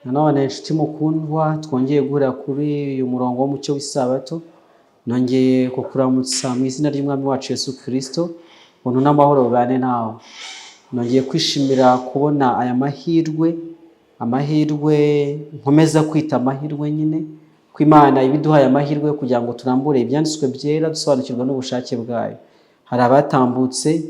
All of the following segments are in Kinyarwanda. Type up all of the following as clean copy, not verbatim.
Nanone inshuti mukundwa, twongeye guhurira kuri uyu murongo w'umucyo w'isabato. Nongeye kukuramutsa mu izina ry'Umwami wacu Yesu Kirisito, ubuntu n'amahoro bibane nawe. Nongeye kwishimira kubona aya mahirwe, amahirwe nkomeza kwita amahirwe nyine, ko Imana iba iduhaye amahirwe kugira ngo turambure ibyanditswe byera, dusobanukirwe n'ubushake bwayo. Hari abatambutse,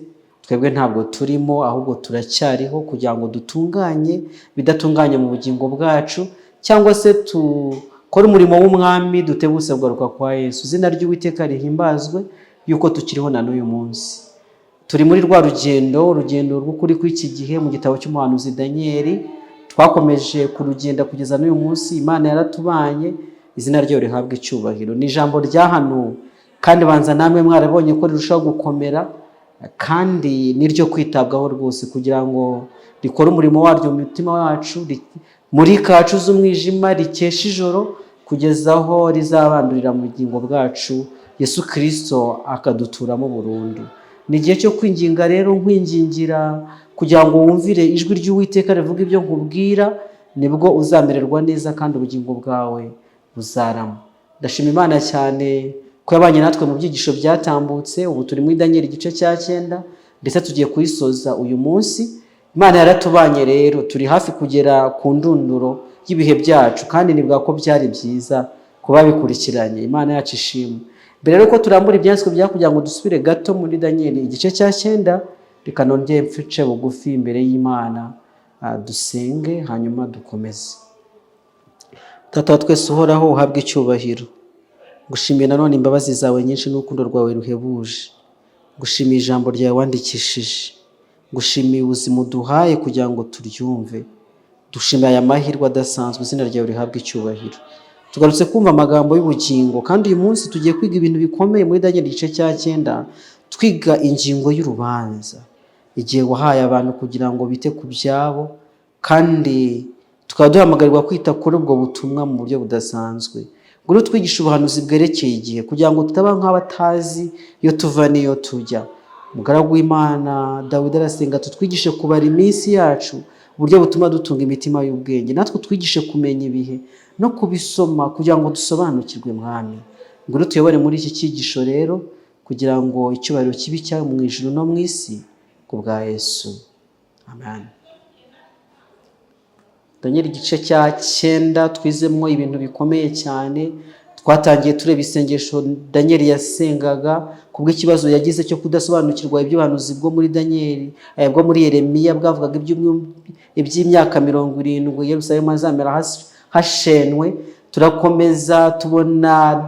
twebwe ntabwo turimo, ahubwo turacyariho kugira ngo dutunganye ibidatunganye mu bugingo bwacu, cyangwa se dukore umurimo w'Umwami dutebutse kugaruka kwa Yesu. Izina ry'Uwiteka rihimbazwe yuko tukiriho na n'uyu munsi. Turi muri rwa rugendo, urugendo rw'ukuri kw'iki gihe mu gitabo cy'umuhanuzi Daniyeli. Twakomeje kurugenda kugeza n'uyu munsi. Imana yaratubanye, izina ryayo rihabwa icyubahiro. Ni ijambo ryahanuwe, kandi banza namwe mwarabonye ko rirushaho gukomera, kandi niryo kwitabwaho rwose kugira ngo rikore umurimo waryo mu mitima wacu, muri kacu z'umwijima, rikesha ijoro kugeza aho rizabandurira mu bugingo bwacu, Yesu Kirisito akaduturamo burundu. Ni igihe cyo kwinginga rero, nkwingingira kugira ngo wumvire ijwi ry'Uwiteka rivuga ibyo nkubwira, nibwo uzamererwa neza kandi ubugingo bwawe buzarama. Ndashima Imana cyane ko yabanye natwe mu byigisho byatambutse. Ubu turi muri Daniyeli igice cya 9, ndetse tugiye kuyisoza uyu munsi. Imana yaratubanye rero, turi hafi kugera ku ndunduro y'ibihe byacu, kandi nibwa ko byari byiza kuba bikurikiranye. Imana yacu ishimwe. Mbere yuko turambura ibyanditswe bya kugira ngo dusubire gato muri Daniyeli igice cya 9, reka nongere mfice bugufi imbere y'Imana, dusenge, hanyuma dukomeze. Tata wa twese uhoraho, uhabwe icyubahiro. Gushimiye nanone imbabazi zawe nyinshi n'urukundo rwawe ruhebuje. Gushimiye ijambo ryawe wandikishije. Gushimiye ubuzima uduhaye kugira ngo turyumve. Dushimiye aya mahirwe adasanzwe, izina ryawe rihabwe icyubahiro. Tugarutse kumva amagambo y'ubugingo, kandi uyu munsi tugiye kwiga ibintu bikomeye muri Daniyeli igice cya 9, twiga ingingo y'urubanza, igihe wahaye abantu kugira ngo bite ku byabo, kandi tukaba duhamagarirwa kwita kuri ubwo butumwa mu buryo budasanzwe. Ngwino twigisha ubuhanuzi bwerekeye igihe, kugira ngo tutaba nk'abatazi iyo tuva n'iyo tujya. Umugaragu w'Imana Dawidi arasenga, tutwigishe kubara iminsi yacu uburyo butuma dutunga imitima y'ubwenge. Natwe twigishe kumenya ibihe no kubisoma kugira ngo dusobanukirwe. Mwami, ngwino tuyobore muri iki cyigisho rero, kugira ngo icyubahiro kibe icyawe mu ijuru no mu isi, ku bwa Yesu, amen. Daniyeli igice cya 9 twizemo ibintu bikomeye cyane. Twatangiye tureba isengesho Daniyeli yasengaga kubw'ikibazo yagize cyo kudasobanukirwa iby'ubuhanuzi bwo muri Daniyeli, bwo muri Yeremiya, bwavugaga iby'imyaka 70 Yerusalemu hazamera hashenwe. Turakomeza tubona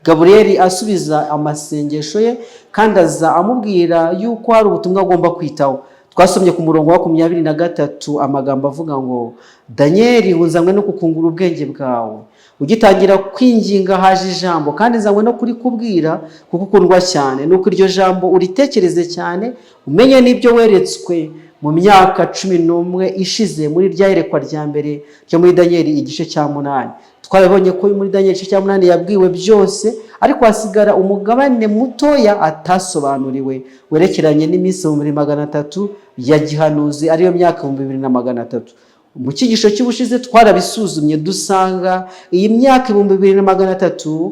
Gaburiyeli asubiza amasengesho ye, kandi aza amubwira yuko hari ubutumwa agomba kwitaho. Twasomye ku murongo wa 23 amagambo avuga ngo: "Daniyeli, uzanywe no kukungura ubwenge bwawe. Ugitangira kwinginga haje ijambo, kandi nzanywe no kurikubwira kuko ukundwa cyane. Nuko iryo jambo uritekereze cyane, umenye n'ibyo weretswe mu myaka 11 ishize muri rya yerekwa rya mbere ryo muri Daniyeli igice cya 8." Twarabonye ko muri Daniyeli igice cya 8 yabwiwe byose, ariko hasigara umugabane mutoya atasobanuriwe werekeranye n'iminsi 2300 ya gihanuzi, ariyo myaka 2300. Mu cyigisho cy'ubushize twarabisuzumye, dusanga iyi myaka 2300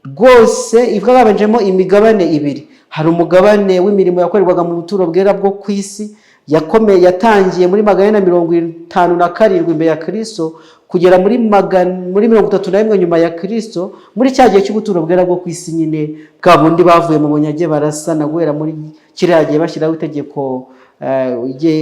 rwose igabanjemo imigabane ibiri. Hari umugabane w'imirimo yakorerwaga mu buturo bwera bwo ku isi, yakomeye, yatangiye muri 457 imbere ya Kristo kugera muri 31 nyuma ya Kristo, muri cya gihe cy'ubuturo bwera bwo ku isi nyine, bwa bundi bavuye mu bunyage barasana. Guhera muri kiriya gihe bashyiraho itegeko,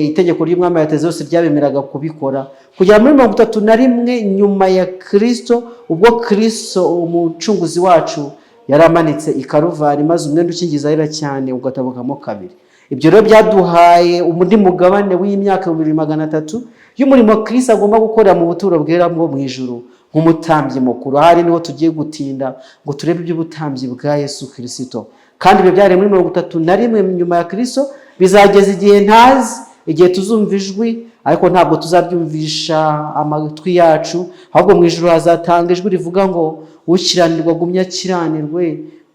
itegeko ry'umwami Aritazerusi ryabemeraga kubikora, kugera muri 31 nyuma ya Kristo, ubwo Kristo umucunguzi wacu yari amanitse i Karuvari, maze umwenda ukingiza ahera cyane ugatabukamo kabiri. Ibyo rero byaduhaye undi mugabane w'imyaka 2300 y'umurimo Kristo agomba gukorera mu buturo bwera bwo mu ijuru nk'umutambyi mukuru. Ahari niho tugiye gutinda ngo turebe iby'ubutambyi bwa Yesu Kirisito. Kandi ibyo byari muri 31 nyuma ya Kristo, bizageza igihe ntazi, igihe tuzumva ijwi, ariko ntabwo tuzabyumvisha amatwi yacu, ahubwo mu ijuru hazatanga ijwi rivuga ngo: "Ukiranirwa agumye akiranirwe,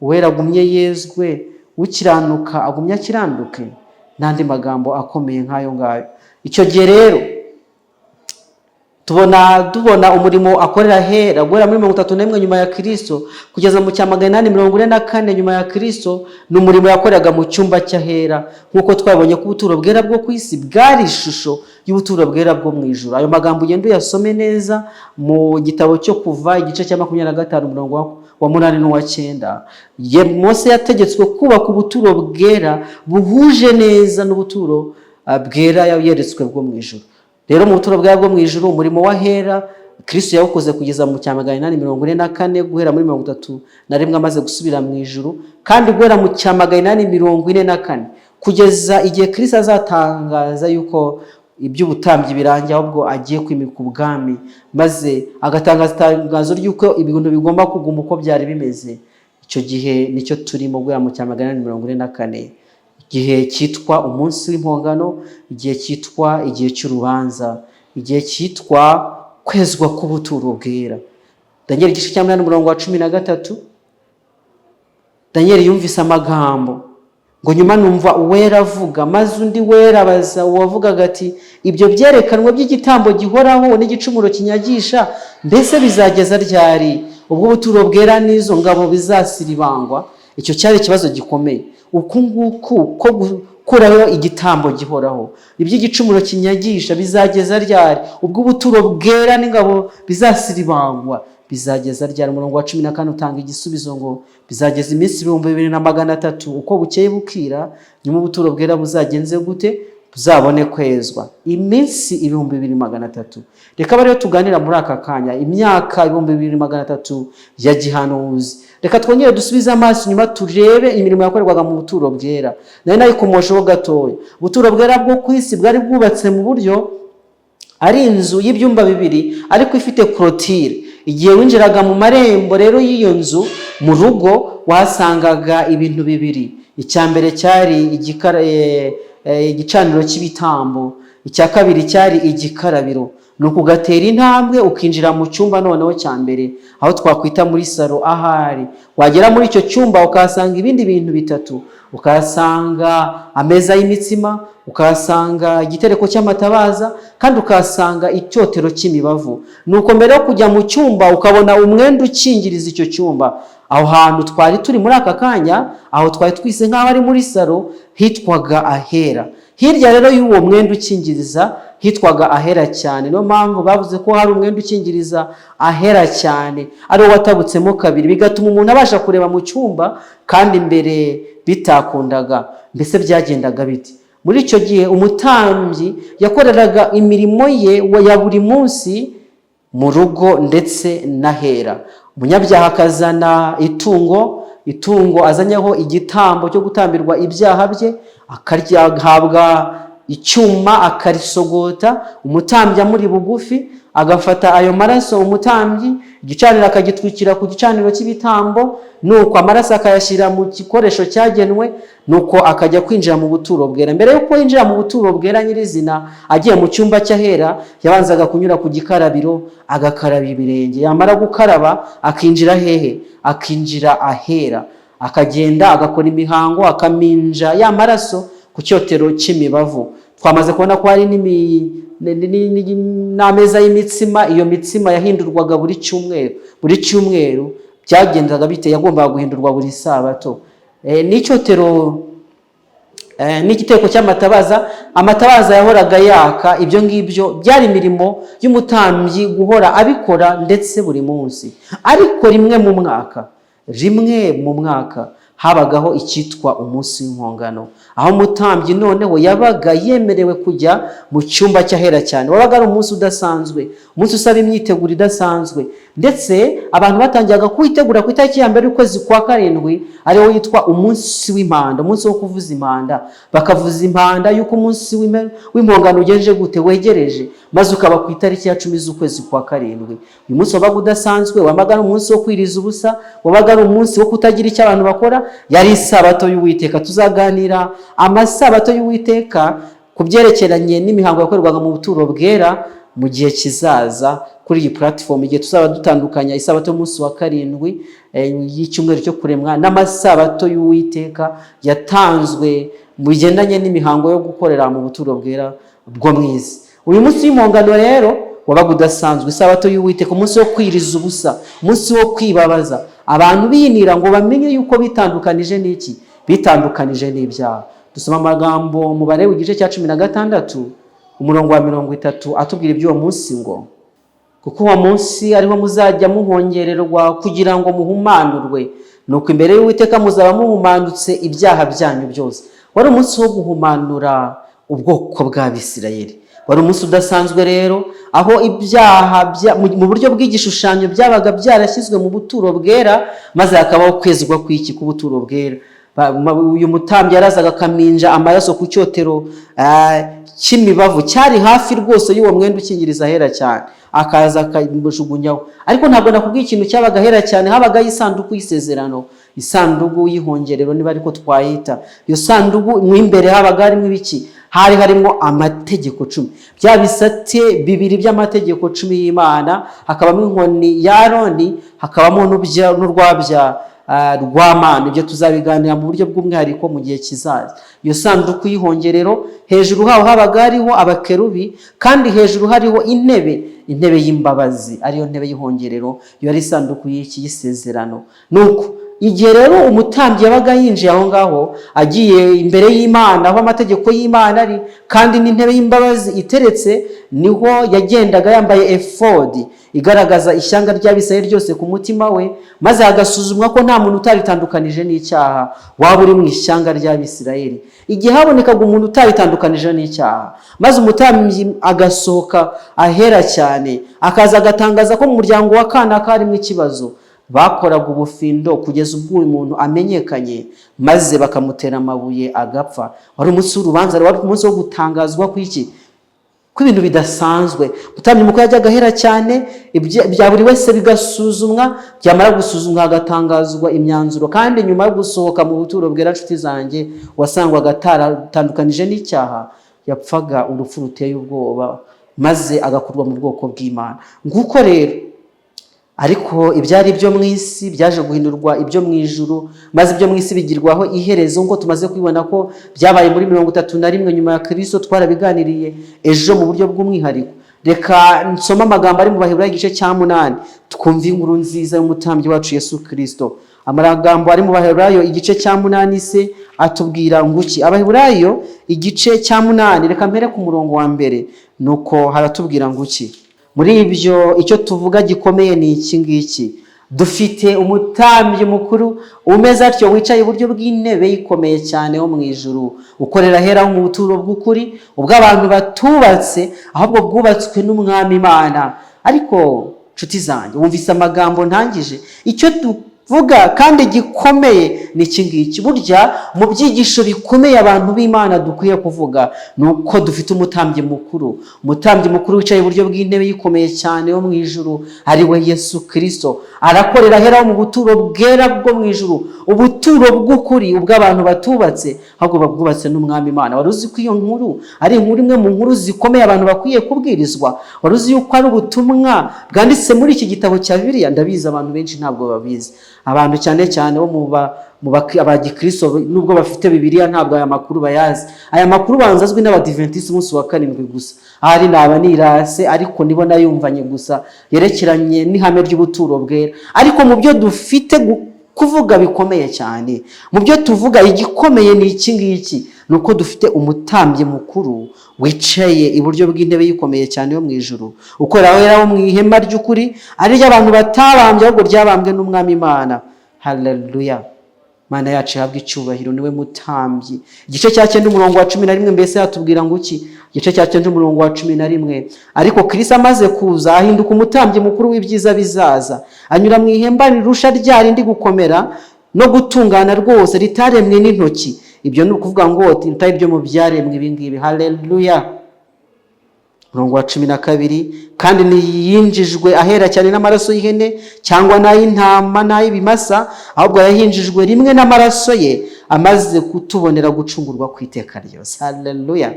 uwera agumye yezwe, ukiranuka agumye akiranduke," n'andi magambo akomeye nk'ayo ngayo. Icyo gihe rero Tubona umurimo akorera ahera guhera muri 31 nyuma ya Kirisito kugeza mu cya 844 nyuma ya Kirisito. Ni umurimo yakoreraga mu cyumba cy'ahera, nk'uko twabonye ko ubuturo bwera bwo ku isi bwari ishusho y'ubuturo bwera bwo mu ijuru. Ayo magambo ugenda uyasome neza mu gitabo cyo Kuva, igice cya 25, umurongo wa 8 n'uwa 9. Mose yategetswe kubaka ubuturo bwera buhuje neza n'ubuturo bwera yeretswe bwo mu ijuru. Rero mu buturo bwera bwo mu ijuru, umurimo w'ahera Kristo yawukoze kugeza mu cya 844, guhera muri 31 amaze gusubira mu ijuru, kandi guhera mu cya 844 kugeza igihe Kristo azatangaza yuko iby'ubutambyi birangiye, ahubwo agiye kwimika ubwami, maze agatangaza itangazo ry'uko ibintu bigomba kuguma uko byari bimeze. Icyo gihe nicyo turimo, guhera mu cya 844, igihe cyitwa umunsi w'impongano, igihe cyitwa igihe cy'urubanza, igihe cyitwa kwezwa k'ubuturo bwera. Daniel igice cya 8, umurongo wa 13. Daniel yumvise amagambo ngo: "Nyuma numva uwera avuga, maze undi wera abaza uwavugaga ati: 'Ibyo byerekanwe by'igitambo gihoraho n'igicumuro kinyagisha, mbese bizageza ryari, ubwo ubuturo bwera n'izo ngabo bizasiribangwa?'" Icyo cyari ikibazo gikomeye. Uku nguku ko gukuraho igitambo gihoraho, iby'igicumuro kinyagisha, bizageza ryari? Ubwo ubuturo bwera n'ingabo bizasiribangwa, bizageza ryari? Umurongo wa 14 utanga igisubizo ngo bizageza iminsi 2300, uko bukeye bukira, nyuma ubuturo bwera buzagenze gute? Buzabone kwezwa. Iminsi 2300. Reka rero tuganira muri aka kanya imyaka 2300 ya gihanuzi. Reka twongere dusubize amaso inyuma, turebe imirimo yakorerwaga mu buturo bwera. Nari nayikomosheho gatoya. Ubuturo bwera bwo ku isi bwari bwubatse mu buryo ari inzu y'ibyumba bibiri ariko ifite clôture. Igihe winjiraga mu marembo rero y'iyo nzu mu rugo, wahasangaga ibintu bibiri. Icya mbere cyari igicaniro cy'ibitambo, icya kabiri cyari igikarabiro. Ni ukugatera intambwe ukinjira mu cyumba noneho cya mbere, aho twakwita muri salo ahari. Wagera muri icyo cyumba ukahasanga ibindi bintu bitatu: ukahasanga ameza y'imitsima, ukahasanga igitereko cy'amatabaza, kandi ukahasanga icyotero cy'imibavu. Nuko mbere yo kujya mu cyumba ukabona umwenda ukingiriza icyo cyumba. Aho hantu twari turi muri aka kanya, aho twari twise nk'aho ari muri salo, hitwaga ahera. Hirya rero y'uwo mwenda ukingiriza hitwaga ahera cyane. Niyo mpamvu bavuze ko hari umwenda ukingiriza ahera cyane, ariwo watabutsemo kabiri, bigatuma umuntu abasha kureba mu cyumba kandi mbere bitakundaga. Mbese byagendaga biti? Muri icyo gihe umutambyi yakoreraga imirimo ye ya buri munsi mu rugo ndetse n'ahera. Umunyabyaha akazana itungo, itungo azanyeho igitambo cyo gutambirwa ibyaha bye, agahabwa icyuma akarisogota, umutambyi amuri bugufi, agafata ayo maraso umutambyi, igicaniro akagitwikira ku gicaniro cy'ibitambo, nuko amaraso akayashyira mu gikoresho cyagenwe, nuko akajya kwinjira mu buturo bwera. Mbere y'uko yinjira mu buturo bwera nyirizina, agiye mu cyumba cy'ahera, yabanzaga kunyura ku gikarabiro agakaraba ibirenge. Yamara gukaraba akinjira hehe? Akinjira ahera, akagenda agakora imihango, akaminja ya maraso ku cyotero cy'imibavu. Twamaze kubona ko hari n'ameza y'imitsima. Iyo mitsima yahindurwaga buri cyumweru. Buri cyumweru byagendaga bite? Yagombaga guhindurwa buri sabato. N'icyotero n'igiteko cy'amatabaza, amatabaza yahoraga yaka. Ibyo ngibyo byari imirimo y'umutambyi guhora abikora ndetse buri munsi. Ariko rimwe mu mwaka, rimwe mu mwaka, habagaho icyitwa umunsi w'impongano, aho umutambyi noneho yabaga yemerewe kujya mu cyumba cy'ahera cyane. Wabaga ari umunsi udasanzwe, umunsi usaba imyiteguro idasanzwe. Ndetse abantu batangiraga kuwitegura ku itariki ya mbere y'ukwezi kwa karindwi, ariwo witwa umunsi w'impanda, umunsi wo kuvuza impanda. Bakavuza impanda y'uko umunsi w'impongano ugenje gute? Wegereje, maze ukaba ku itariki ya 10 z'ukwezi kwa karindwi. Uyu munsi wabaga udasanzwe, wabaga ari umunsi wo kwiriza ubusa, wabaga ari umunsi wo kutagira icyo abantu bakora. Yari isabato y'Uwiteka. Tuzaganira amasabato y'Uwiteka ku byerekeranye n'imihango yakorerwaga mu buturo bwera mu gihe kizaza kuri iyi platform, igihe tuzaba dutandukanya isabato y'umunsi wa karindwi y'icyumweru cyo kuremwa n'amasabato y'Uwiteka yatanzwe mu bigendanye n'imihango yo gukorera mu buturo bwera bwo mu isi. Uyu munsi w'impongano rero wabaga ari umunsi udasanzwe. wabaga udasanzwe, isabato y'Uwiteka, umunsi wo kwiriza ubusa, umunsi wo kwibabaza, abantu binira ngo bamenye yuko bitandukanije n'iki? Bitandukanije n'ibyaha. Dusoma amagambo mu Balewi igice cya 16, umurongo wa 30, atubwira iby'uwo munsi ngo: "Kuko uwo munsi ariho muzajya muhongererwa kugira ngo muhumanurwe, nuko imbere y'Uwiteka muzaba muhumanutse ibyaha byanyu byose." Wari umunsi wo guhumanura ubwoko bw'Abisirayeli, wari umunsi udasanzwe rero, aho ibyaha mu buryo bw'igishushanyo byabaga byarashyizwe mu buturo bwera, maze hakabaho kwezwa kw'iki? K'ubuturo bwera. Uyu mutambyi yarazaga akaminja amaraso ku cyotero cy'imibavu cyari hafi rwose y'uwo mwenda ukingiriza ahera cyane, akaza akamujugunyaho. Ariko ntabwo nakubwiye ikintu cyabaga ahera cyane. Habagaho isanduku y'isezerano, isanduku y'ihongerero niba ariko twayita. Iyo sanduku mo imbere habaga harimo ibiki? Hari harimo amategeko 10, bya bisate bibiri by'amategeko 10 y'Imana, hakabamo inkoni ya Aroni, hakabamo n'urwabya rw'amana. Ibyo tuzabiganira mu buryo bw'umwihariko mu gihe kizaza. Iyo sanduku y'ihongerero, hejuru haho habaga hariho abakerubi, kandi hejuru hariho intebe, intebe y'imbabazi, ariyo ntebe y'ihongerero. Iyo ari isanduku y'iki? Y'isezerano. Nuko igihe rero umutambyi yabaga yinjiye aho ngaho, agiye imbere y'Imana aho amategeko y'Imana ari kandi n'intebe y'imbabazi iteretse, niho yagendaga yambaye efodi igaragaza ishyanga ry'Abisirayeli ryose ku mutima we, maze hagasuzumwa ko nta muntu utaritandukanije n'icyaha waba uri mu ishyanga ry'Abisirayeli. Igihe habonekaga umuntu utaritandukanije n'icyaha, maze umutambyi agasohoka ahera cyane, akaza agatangaza ko mu muryango wa kanaka harimo ikibazo, bakoraga ubufindo kugeza ubwo uyu muntu amenyekanye, maze bakamutera amabuye agapfa. Wari umunsi w'urubanza, wari umunsi wo gutangazwa kw'iki? Kw'ibintu bidasanzwe. Umutambyi mukuru yajyaga ahera cyane, bya buri wese bigasuzumwa, byamara gusuzumwa hagatangazwa imyanzuro. Kandi nyuma yo gusohoka mu buturo bwera, nshuti zanjye, wasangwaga ataratandukanije n'icyaha yapfaga urupfu ruteye ubwoba, maze agakurwa mu bwoko bw'Imana. Nguko rero. Ariko ibyari ibyo mu isi byaje guhindurwa ibyo mu ijuru, maze ibyo mu isi bigirwaho iherezo, nk'uko tumaze kubibona ko byabaye muri 31 nyuma ya Kirisito. Twarabiganiriye ejo mu buryo bw'umwihariko. Reka nsome amagambo ari mu Baheburayo igice cya 8, twumve inkuru nziza y'umutambyi wacu Yesu Kirisito. Amagambo ari mu Baheburayo igice cya 8 se atubwira nguki? Abaheburayo igice cya 8, reka mpere ku murongo wa mbere. Nuko haratubwira nguki? "Muri ibyo, icyo tuvuga gikomeye ni iki ngiki: dufite umutambyi mukuru umeze atyo, wicaye iburyo bw'intebe ikomeye cyane ho mu ijuru, ukorera ahera ho mu buturo bw'ukuri, ubwo abantu batubatse, ahubwo bwubatswe n'Umwami Imana." Ariko nshuti zanjye, wumvise amagambo ntangije? Icyo tuvuga kandi gikomeye ni iki ngiki: burya mu byigisho bikomeye abantu b'Imana dukwiye kuvuga ni uko dufite umutambyi mukuru, umutambyi mukuru wicaye iburyo bw'intebe ikomeye cyane yo mu ijuru, ari we Yesu Kirisito. Arakorera ahera mu buturo bwera bwo mu ijuru, ubuturo bw'ukuri, ubwo abantu batubatse, ahubwo bwubatse n'Umwami Imana. Wari uzi ko iyo nkuru ari inkuru imwe mu nkuru zikomeye abantu bakwiye kubwirizwa? Wari uzi yuko ari ubutumwa bwanditse muri iki gitabo cya Bibiliya? Ndabizi, abantu benshi ntabwo babizi. Abantu cyane cyane bo mu abagikristo, nubwo bafite Bibiliya, ntabwo aya makuru bayazi. Aya makuru banza azwi n'Abadiventisiti umunsi wa karindwi gusa. Ahari naba nirase, ariko nibo nayumvanye gusa, yerekeranye n'ihame ry'ubuturo bwera. Ariko mu byo dufite kuvuga bikomeye cyane, mu byo tuvuga igikomeye ni iki ngiki: ni uko dufite umutambyi mukuru wicaye iburyo bw'intebe yikomeye cyane yo mu ijuru, ukorera ahera mu ihema ry'ukuri, ari ryo abantu batabambye, ahubwo ryabambwe n'Umwami Imana. Haleluya! Mana yacu ihabwa icyubahiro, niwe mutambyi. Igice cya 9, umurongo wa 11, mbese yatubwira ngo iki? Igice cya 9, umurongo wa 11: "Ariko Kristo amaze kuza ahinduka umutambyi mukuru w'ibyiza bizaza, anyura mu ihema rirusha rya rindi gukomera no gutungana rwose, ritaremwe n'intoki." Ibyo ni ukuvuga ngo ritari ryo mu byaremwe ibi ngibi. Haleluya! Umurongo wa 12: "Kandi ntiyinjijwe ahera cyane n'amaraso y'ihene cyangwa n'ay'intama n'ay'ibimasa, ahubwo yahinjijwe rimwe n'amaraso ye, amaze kutubonera gucungurwa ku iteka ryose." Haleluya!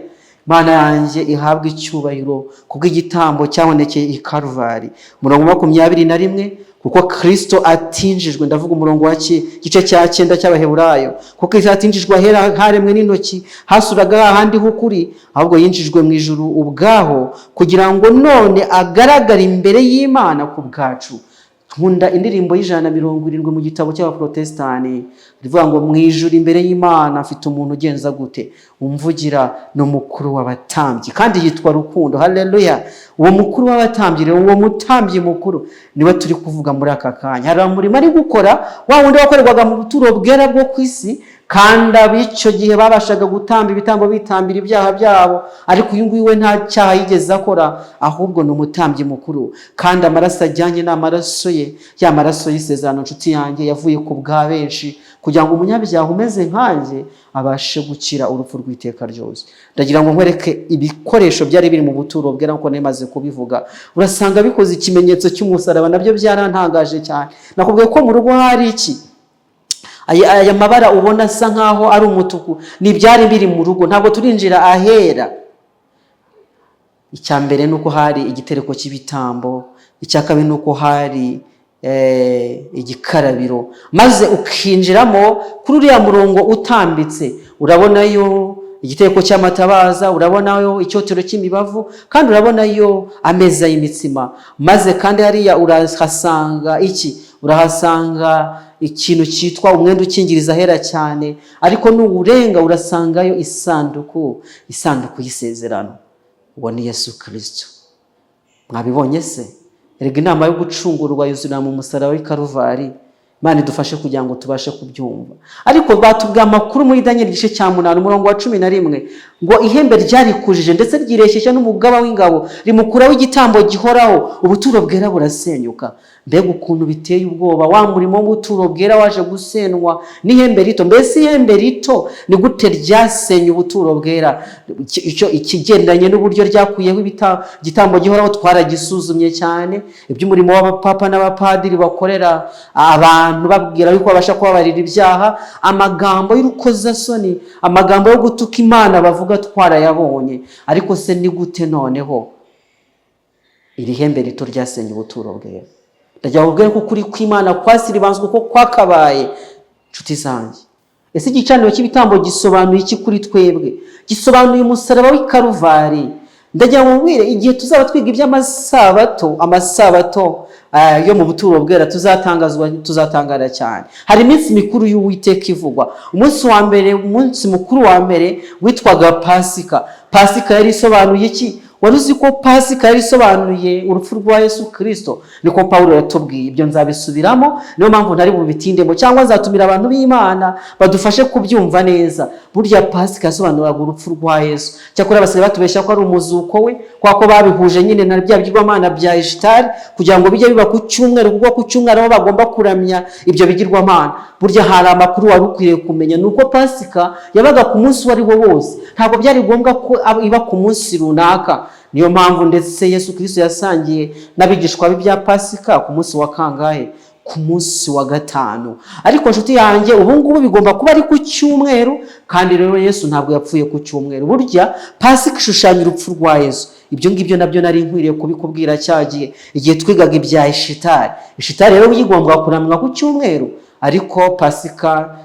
Imana yanjye ihabwe icyubahiro kubw'igitambo cyabonekeye i Karuvari. Umurongo 21, kuko Kristo atinjijwe, ndavuga umurongo wa igice cya 9 cy'Abaheburayo, kuko Kristo atinjijwe ahera haremwe n'intoki, hasuraga hahandi h'ukuri, ahubwo yinjijwe mu ijuru ubwaho, kugira ngo none agaragare imbere y'Imana ku bwacu. Nkunda indirimbo y'170 mu gitabo cy'Abaprotestani, rivuga ngo mu ijuru imbere y'Imana mfite umuntu ugenza gute, umvugira, ni umukuru w'abatambyi kandi yitwa Rukundo. Haleluya! Uwo mukuru w'abatambyi rero, uwo mutambyi mukuru niwe turi kuvuga muri aka kanya. Hari umurimo ari gukora, wa wundi wakorerwaga mu buturo bwera bwo ku isi, kandi ab'icyo gihe babashaga gutamba ibitambo bitambira ibyaha byabo, ariko uyu nguyu we nta cyaha yigeze akora, ahubwo ni umutambyi mukuru, kandi amaraso ajyanye ni amaraso ye, ya maraso y'isezerano, nshuti yanjye, yavuye ku bwa benshi, kugira ngo umunyabyaha umeze nkanjye abashe gukira urupfu rw'iteka ryose. Ndagira ngo nkwereke ibikoresho byari biri mu buturo bwera, nk'uko nari kubivuga. Urasanga bikoze ikimenyetso cy'umusaraba, nabyo byarantangaje cyane. Nakubwiye ko mu rugo hari iki? Aya mabara ubona asa nkaho ari umutuku ni ibyari biri mu rugo. Ntabwo turinjira ahera. Icya mbere ni uko hari igitereko cy'ibitambo, icya kabiri ni uko hari igikarabiro, maze ukinjiramo kuri uriya murongo utambitse, urabonayo igitereko cy'amatabaza, urabonayo icyotero cy'imibavu, kandi urabonayo ameza y'imitsima. Maze kandi hariya urahasanga iki? Urahasanga ikintu cyitwa umwenda ukingiriza ahera cyane, ariko nuwurenga urasangayo isanduku y'isezerano. Uwo ni Yesu Kirisito. Mwabibonye se? Erega inama yo gucungurwa yuzurira mu musaraba w'i Karuvari. Imana idufashe kugira ngo tubashe kubyumva. Ariko batubwiye amakuru muri Daniel igice cya 8, umurongo wa 11, ngo ihembe ryarikujije ndetse ryireshyeshya n'umugaba w'ingabo, rimukuraho igitambo gihoraho, ubuturo bwera burasenyuka. Mbega ukuntu biteye ubwoba! Wa murimo w'ubuturo bwera waje gusenwa n'ihembe rito. Mbese ihembe rito ni gute ryasenye ubuturo bwera? Icyo ikigendanye n'uburyo ryakuyeho igitambo gihoraho twaragisuzumye cyane. Iby'umurimo w'abapapa n'abapadiri bakorera abantu babwira yuko babasha kubabarira ibyaha, amagambo y'urukozasoni, amagambo yo gutuka Imana bavuga, twarayabonye. Ariko se ni gute noneho iri hembe rito ryasenye ubuturo bwera? Ndagira ngo ko ukuri kw'Imana kwasiribanzwe uko kwakabaye, nshuti zanjye. Ese igicaniro cy'ibitambo gisobanuye iki kuri twebwe? Gisobanuye umusaraba w'i Karuvari. Ndagira ngo mbwire, igihe tuzaba twiga iby'amasabato, amasabato yo mu buturo bwera, tuzatangazwa, tuzatangara cyane. Hari iminsi mikuru y'Uwiteka ivugwa. Umunsi wa mbere, umunsi mukuru wa mbere witwaga Pasika. Pasika yari isobanuye iki? Wari uzi ko Pasika yari isobanuye urupfu rwa Yesu Kirisito? Niko Pawulo yatubwiye. Ibyo nzabisubiramo, niyo mpamvu ntari bubitindemo, cyangwa nzatumira abantu b'Imana badufashe kubyumva neza. Burya Pasika yasobanuraga urupfu rwa Yesu. Cyakora basigaye batubeshya ko ari umuzuko we, kubera ko babihuje nyine na bya bigirwamana bya Ishitari, kugira ngo bijye biba ku cyumweru, kuko ku cyumweru aho bagomba kuramya ibyo bigirwamana. Burya hari amakuru wari ukwiriye kumenya, ni uko Pasika yabaga ku munsi uwo ari wo wose, ntabwo byari ngombwa ko iba ku munsi runaka. Niyo mpamvu ndetse Yesu Kirisito yasangiye n'abigishwa be bya Pasika ku munsi wa kangahe? Ku munsi wa gatanu. Ariko nshuti yanjye, ubu ngubu bigomba kuba ari ku cyumweru, kandi rero Yesu ntabwo yapfuye ku cyumweru. Burya Pasika ishushanya urupfu rwa Yesu. Ibyo ngibyo nabyo nari nkwiriye kubikubwira cya gihe, igihe twigaga ibya Ishitari. Ishitari rero yigomba kuramwa ku cyumweru, ariko Pasika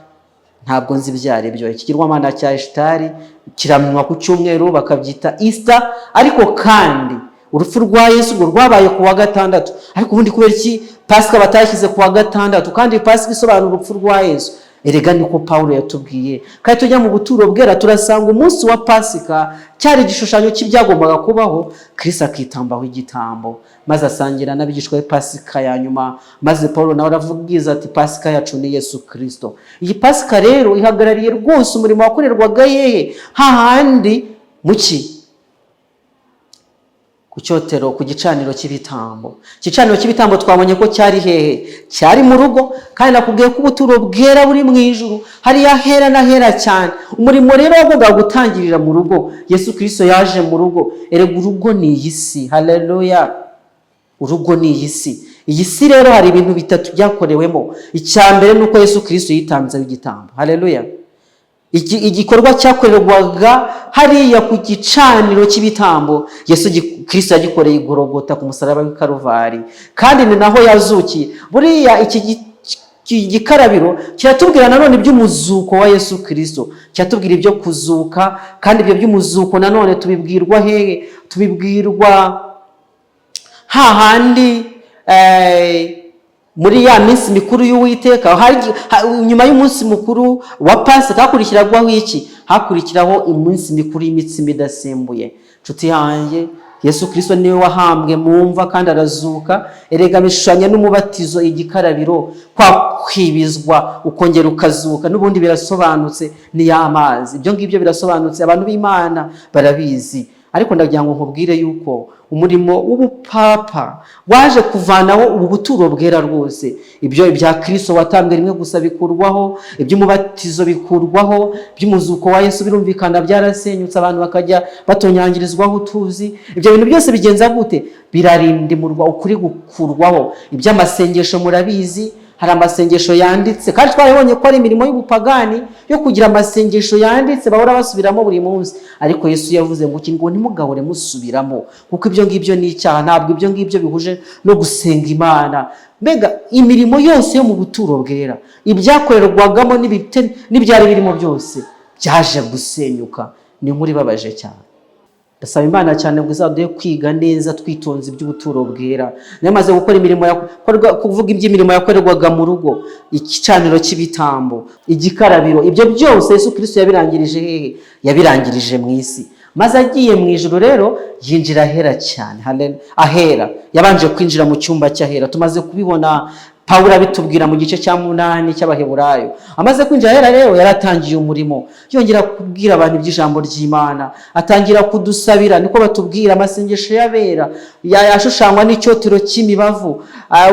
ntabwo nzi ibyo ari byo. Ikigirwamana cya Ishitari kiramywa ku cyumweru, bakabyita Easter, ariko kandi urupfu rwa Yesu urwo rwabaye ku wa gatandatu. Ariko ubundi kubera iki Pasika batashyize ku wa gatandatu, kandi Pasika isobanura urupfu rwa Yesu? Erega niko Pawulo yatubwiye. Kandi tujya mu buturo bwera, turasanga umunsi wa Pasika cyari igishushanyo cy'ibyagombaga kubaho, Kristo akitambaho igitambo, maze asangira n'abigishwa be Pasika ya nyuma. Maze Paul nawe aravuga ati: "Pasika yacu ni Yesu Kirisito." Iyi Pasika rero ihagarariye rwose umurimo wakorerwaga yehe? Hahandi muki? Ku cyotero, ku gicaniro cy'ibitambo. Igicaniro cy'ibitambo twabonye ko cyari hehe? Cyari mu rugo. Kandi nakubwiye ko ubuturo bwera buri mu ijuru, hariya hera n'ahera cyane. Umurimo rero wagombaga gutangirira mu rugo. Yesu Kirisito yaje mu rugo. Erega urugo ni iyi si. Haleluya! Urugo ni iyi si. Iyi si rero hari ibintu bitatu byakorewemo. Icya mbere ni uko Yesu Kirisito yitanzeho igitambo. Haleluya! Igikorwa cyakorerwaga hariya ku gicaniro cy'ibitambo, Yesu Kristo yagikoreye i Gorogota ku musaraba w'i Karuvari, kandi ni naho yazukiye. Buriya iki gikarabiro kiratubwira nanone iby'umuzuko wa Yesu Kristo, kiratubwira ibyo kuzuka. Kandi ibyo by'umuzuko nanone tubibwirwa hehe? Tubibwirwa hahandi muri ya minsi mikuru y'Uwiteka. Nyuma y'umunsi mukuru wa Pasika hakurikirwaho iki? Hakurikiraho iminsi mikuru y'imitsima idasembuye. Nshuti yanjye, Yesu Kirisito niwe wahambwe mu mva kandi arazuka. Erega bishushanya n'umubatizo, igikarabiro, kwa kwibizwa ukongera ukazuka. N'ubundi birasobanutse, ni ya mazi. Ibyo ngibyo birasobanutse, abantu b'Imana barabizi. Ariko ndagira ngo nkubwire yuko umurimo w'ubupapa waje kuvanaho ubu buturo bwera rwose. Ibyo ibya Kirisito watambwe rimwe gusa bikurwaho, iby'umubatizo bikurwaho, iby'umuzuko wa Yesu birumvikana byarasenyutse, abantu bakajya batonyangirizwaho utuzi. Ibyo bintu byose bigenza gute? Birarindimurwa, ukuri gukurwaho. Iby'amasengesho murabizi, hari amasengesho yanditse, kandi twarabonye ko ari imirimo y'ubupagani yo kugira amasengesho yanditse bahora basubiramo buri munsi. Ariko Yesu yavuze ngo iki? Ngo ntimugahore musubiramo, kuko ibyo ngibyo ni icyaha, ntabwo ibyo ngibyo bihuje no gusenga Imana. Mbega imirimo yose yo mu buturo bwera, ibyakorerwagamo n'ibyari birimo byose byaje gusenyuka. Ni inkuru ibabaje cyane. Ndasaba Imana cyane ngo izaduhe kwiga neza twitonze iby'ubuturo bwera. Namaze gukora imirimo kuvuga iby'imirimo yakorerwaga mu rugo, igicaniro cy'ibitambo, igikarabiro, ibyo byose Yesu Kristo yabirangirije hehe? Yabirangirije mu isi. Maze agiye mu ijuru rero yinjira ahera cyane. Ahera yabanje kwinjira mu cyumba cy'ahera, tumaze kubibona, Pawulo abitubwira mu gice cya 8 cy'Abaheburayo. Amaze kwinjira ahera rero yaratangiye umurimo, yongera kubwira abantu iby'ijambo ry'Imana, atangira kudusabira. Niko batubwira, amasengesho y'abera yashushanywa n'icyotero cy'imibavu.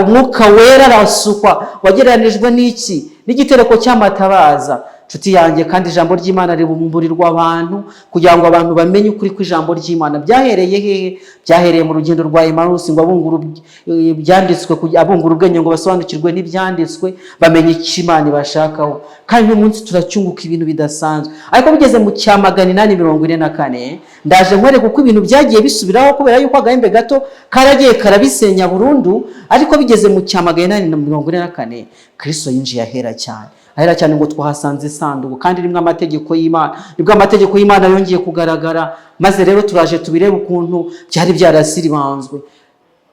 Umwuka Wera arasukwa, wagereranijwe n'iki? N'igitereko cy'amatabaza, nshuti yanjye. Kandi ijambo ry'Imana ribumburirwa abantu kugira ngo abantu bamenye ukuri kw'ijambo ry'Imana. Byahereye hehe? Byahereye mu rugendo rwa Emarusi, ngo abungure ibyanditswe, abungure ubwenge ngo basobanukirwe n'ibyanditswe, bamenye icyo Imana ibashakaho. Kandi uyu munsi turacyunguka ibintu bidasanzwe. Ariko bigeze mu cya 844, ndaje nkwereka uko ibintu byagiye bisubiraho, kubera yuko agahembe gato karagiye karabisenya burundu. Ariko bigeze mu cya 844, Kristo yinjiye ahera cyane. Ahera cyane ngo twahasanze isanduku kandi irimo amategeko y'Imana. Nibwo amategeko y'Imana yongeye kugaragara. Maze rero turaje tubirebe ukuntu byari byarasiribanzwe.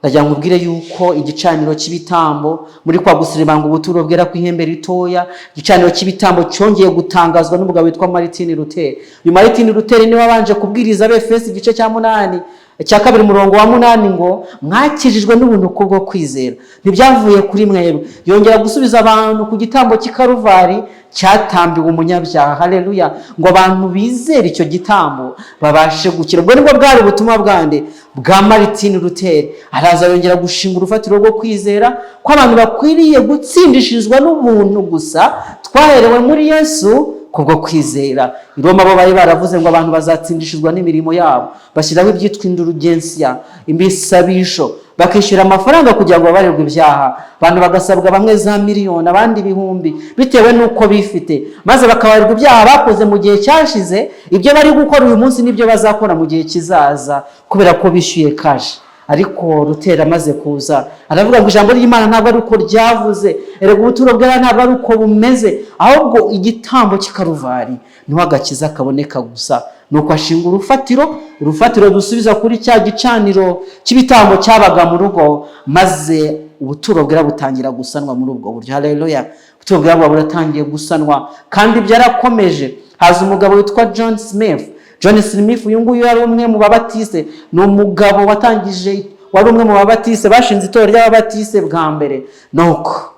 Ndagira ngo ubwire yuko igicaniro cy'ibitambo, muri kwa gusiribanga ubuturo bwera ku ihembe ritoya, igicaniro cy'ibitambo cyongeye gutangazwa n'umugabo witwa Martin Luther. Uyu Martin Luther niwe wabanje kubwiriza Abefesi igice cya 8, icya 2, umurongo wa 8, ngo mwakijijwe n'ubuntu kubwo kwizera, ntibyavuye kuri mwebwe. Yongera gusubiza abantu ku gitambo cy'i Karuvari cyatambiwe umunyabyaha, haleluya, ngo abantu bizere icyo gitambo babashe gukira. Ubwo nibwo bwari ubutumwa bwande? Bwa Martin Luther. Araza yongera gushinga urufatiro rwo kwizera ko abantu bakwiriye gutsindishirizwa n'ubuntu gusa twaherewe muri Yesu kubwo kwizera. I Roma bo bari baravuze ngo abantu bazatsindishizwa n'imirimo yabo, bashyiraho ibyitwa indurugensiya, imisabisho, bakishyura amafaranga kugira ngo babarirwe ibyaha. Abantu bagasabwa, bamwe za miliyoni, abandi ibihumbi, bitewe n'uko bifite, maze bakabarirwa ibyaha bakoze mu gihe cyashize, ibyo bari gukora uyu munsi n'ibyo bazakora mu gihe kizaza, kubera ko bishyuye cash. Ariko Luteri amaze kuza aravuga ngo ijambo ry'Imana ntabwo ari uko ryavuze. Erega ubuturo bwera ntabwo ari uko bumeze, ahubwo igitambo cy'i Karuvari niho agakiza kaboneka gusa. Nuko ashinga urufatiro, urufatiro dusubiza kuri cya gicaniro cy'ibitambo cyabaga mu rugo, maze ubuturo bwera butangira gusanwa muri ubwo buryo. Haleluya! Ubuturo bwera buba buratangiye gusanwa, kandi byarakomeje. Haza umugabo witwa John Smith. John Smith uyu nguyu yari umwe mu babatiste, ni umugabo watangije, wari umwe mu babatiste bashinze itorero ry'ababatiste bwa mbere. Nuko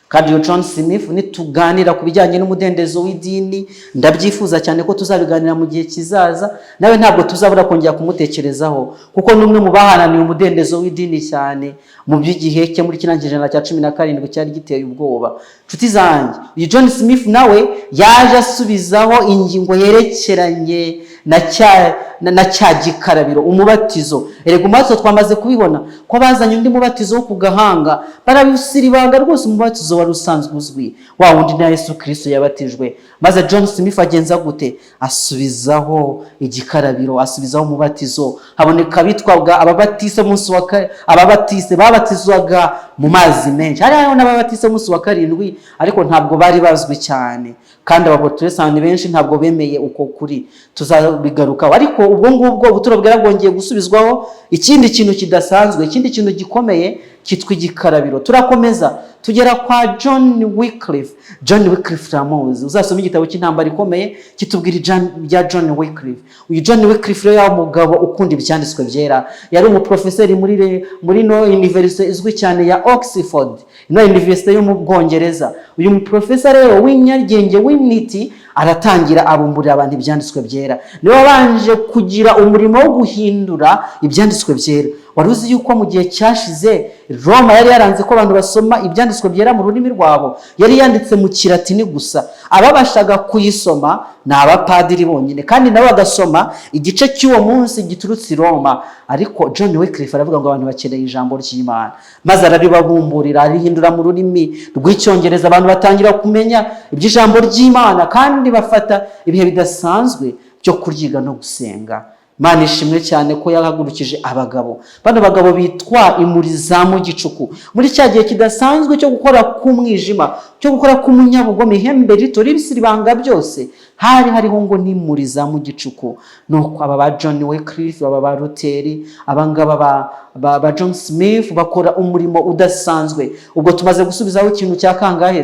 kandi uyu John Smith, nituganira ku bijyanye n'umudendezo w'idini, ndabyifuza cyane ko tuzabiganira mu gihe kizaza, nawe ntabwo tuzabura kongera kumutekerezaho, kuko ni umwe mu baharaniye umudendezo w'idini cyane mu by'igihe cye muri kino kinyejana cya 17 cyari giteye ubwoba. Nshuti zanjye, uyu John Smith nawe yaje asubizaho ingingo yerekeranye na cya na cya gikarabiro, umubatizo. Erega umubatizo twamaze kubibona ko bazanye undi mubatizo wo ku gahanga, barabisiribanga rwose. Umubatizo wari usanzwe uzwi, wa wundi na Yesu Kirisito yabatijwe. Maze John Smith agenza gute? Asubizaho igikarabiro, asubizaho umubatizo. Haboneka abitwaga ababatise, munsi wa ababatise babatizwaga mu mazi menshi. Hari hariho n'ababatise munsi wa karindwi, ariko ntabwo bari bazwi cyane, kandi abaporotesitanti benshi ntabwo bemeye uko kuri, tuzabigarukaho. Ariko ubwo ngubwo ubuturo bwera bwongeye gusubizwaho ikindi kintu kidasanzwe, ikindi kintu gikomeye cyitwa igikarabiro. Turakomeza tugera kwa John Wycliffe. John Wycliffe turamuzi, uzasoma igitabo cy'Intambara Ikomeye kitubwira ibya John Wycliffe. Uyu John Wycliffe rero yari umugabo ukunda ibyanditswe byera, yari umuprofeseri muri ino university izwi cyane ya Oxford, ino university yo mu Bwongereza. Uyu muprofeseri rero w'inyarugenge, w'intiti, aratangira abumburira abantu ibyanditswe byera. Niwe wabanje kugira umurimo wo guhindura ibyanditswe byera. Wari uzi yuko mu gihe cyashize Roma yari yaranze ko abantu basoma ibyanditswe byera mu rurimi rwabo? Yari yanditse mu Kilatini gusa. Ababashaga kuyisoma ni abapadiri bonyine, kandi nabo bagasoma igice cy'uwo munsi giturutse i Roma. Ariko John Wycliffe aravuga ngo abantu bakeneye ijambo ry'Imana, maze araribabumburira, arihindura mu rurimi rw'Icyongereza. Abantu batangira kumenya iby'ijambo ry'Imana, kandi bafata ibihe bidasanzwe byo kuryiga no gusenga. Imana ishimwe cyane ko yahagurukije abagabo, bano bagabo bitwa imuri za mu gicuku, muri cya gihe kidasanzwe cyo gukora k'umwijima, cyo gukora k'umunyabugome, ihembe rito ribisiribanga byose. Hari hariho ngo n'imuri za mu gicuku. Nuko aba ba John Wycliffe, aba ba Luteri, abangaba ba John Smith bakora umurimo udasanzwe. Ubwo tumaze gusubizaho ikintu cya kangahe?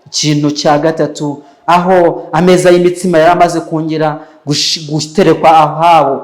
Ikintu cya gatatu, aho ameza y'imitsima yari amaze kongera guterekwa ahabo.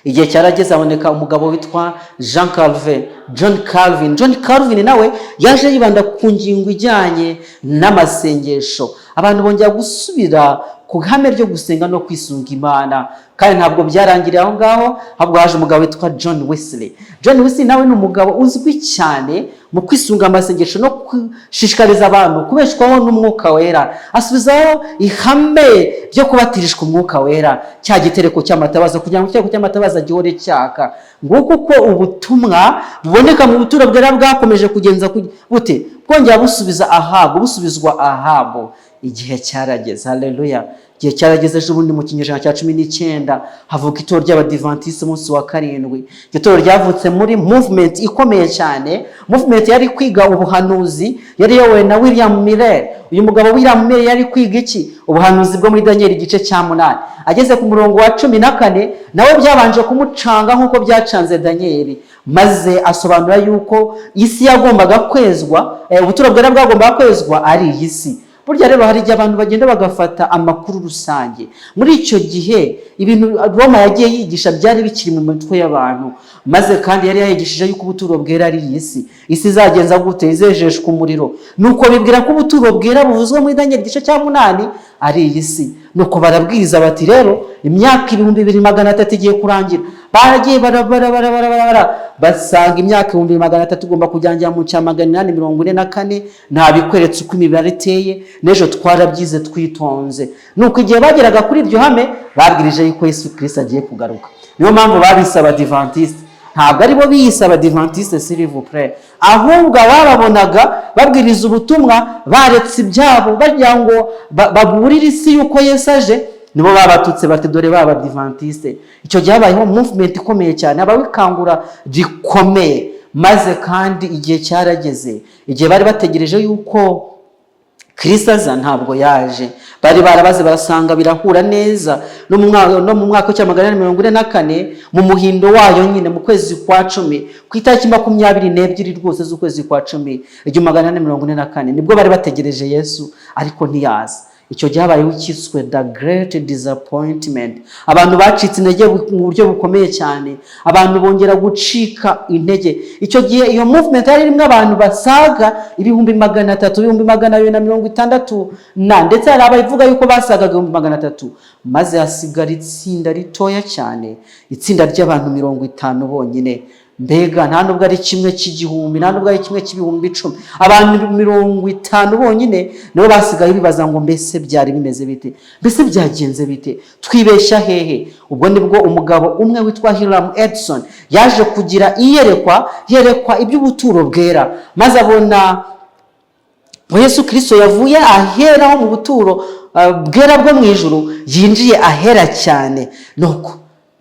Igihe cyarageze haboneka umugabo witwa Jean Calvin, John Calvin. John Calvin nawe yaje yibanda ku ngingo ijyanye n'amasengesho. Abantu bongera gusubira ku ihame ryo gusenga no kwisunga Imana. Kandi ntabwo byarangiriye aho ngaho, ahubwo haje umugabo witwa John Wesley. John Wesley nawe ni umugabo uzwi cyane mu kwisunga amasengesho no gushishikariza abantu kubeshwaho n'Umwuka Wera. Asubizaho ihame ryo kubatirishwa Umwuka Wera, cya gitereko cy'amatabaza, kugira ngo igitereko cy'amatabaza gihore cyaka. Nguko uko ubutumwa buboneka mu buturo bwera bwakomeje kugenza bute, bwongera busubiza ahabwo, busubizwa ahabwo. Igihe cyarageze, haleluya! Igihe cyarageze ejo bundi mu kinyejana cya 19, havuka itorero ry'Abadivantisiti umunsi wa karindwi. Iryo torero ryavutse muri movement ikomeye cyane, movement yari kwiga ubuhanuzi, yari iyobowe na William Miller. Uyu mugabo William Miller yari kwiga iki? Ubuhanuzi bwo muri Daniel igice cya 8. Ageze ku murongo wa 14, nawe byabanje kumucanga nk'uko byacanze Daniel, maze asobanura yuko isi yagombaga kwezwa, ubuturo bwera bwagombaga kwezwa ari iyi si. Burya rero hari igihe abantu bagenda bagafata amakuru rusange. Muri icyo gihe ibintu Roma yagiye yigisha byari bikiri mu mitwe y'abantu, maze kandi yari yayigishije yuko ubuturo bwera ari iyi si. Isi izagenza gute? Izejeshwa umuriro. Nuko bibwira ko ubuturo bwera buvuzwe muri Daniel igice cya 8 ari iyi si. Nuko barabwiriza bati: "Rero imyaka 2300 igiye kurangira." Baragiye barabara, barabara, barabara, basanga imyaka 2300 igomba kujyangira mu cya 844. Ntabikweretse uko imibare iteye, n'ejo twarabyize twitonze. Nuko igihe bageraga kuri iryo hame, babwirije yuko Yesu Kirisito agiye kugaruka. Niyo mpamvu babise Abadivantisite. Ntabwo aribo biyise Abadivantisite, s'il vous plaît, ahubwo abababonaga babwiriza ubutumwa baretse ibyabo bagira ngo baburire isi yuko Yesu aje, nibo babatutse bati: "Dore ba Badivantiste." Icyo gihe habayeho movement ikomeye cyane, habaho ikangura rikomeye. Maze kandi igihe cyarageze, igihe bari bategereje yuko Kristo aza ntabwo yaje. Bari barabaze, barasanga birahura neza no mu mwaka w'icya 844, mu muhindo wayo nyine, mu kwezi kwa 10, ku itariki 22 rwose z'ukwezi kwa 10, 1844, nibwo bari bategereje Yesu, ariko ntiyaza. Icyo gihe habayeho icyiswe the great disappointment. Abantu bacitse intege mu buryo bukomeye cyane, abantu bongera gucika intege. Icyo gihe iyo movement yari irimo abantu basaga 300,000, 260,000 na ndetse hari abavuga yuko basagaga 300,000. Maze hasigara itsinda ritoya cyane, itsinda ry'abantu 50 bonyine. Mbega nta nubwo ari kimwe cy'igihumbi, nta nubwo ari kimwe cy'ibihumbi 10. Abantu 50 bonyine nibo basigaye bibaza ngo: "Mbese byari bimeze bite? Mbese byagenze bite? Twibeshya hehe?" Ubwo nibwo umugabo umwe witwa Hiram Edson yaje kugira iyerekwa, yerekwa iby'ubuturo bwera, maze abona ngo Yesu Kirisito yavuye ahera ho mu buturo bwera bwo mu ijuru, yinjiye ahera cyane. Nuko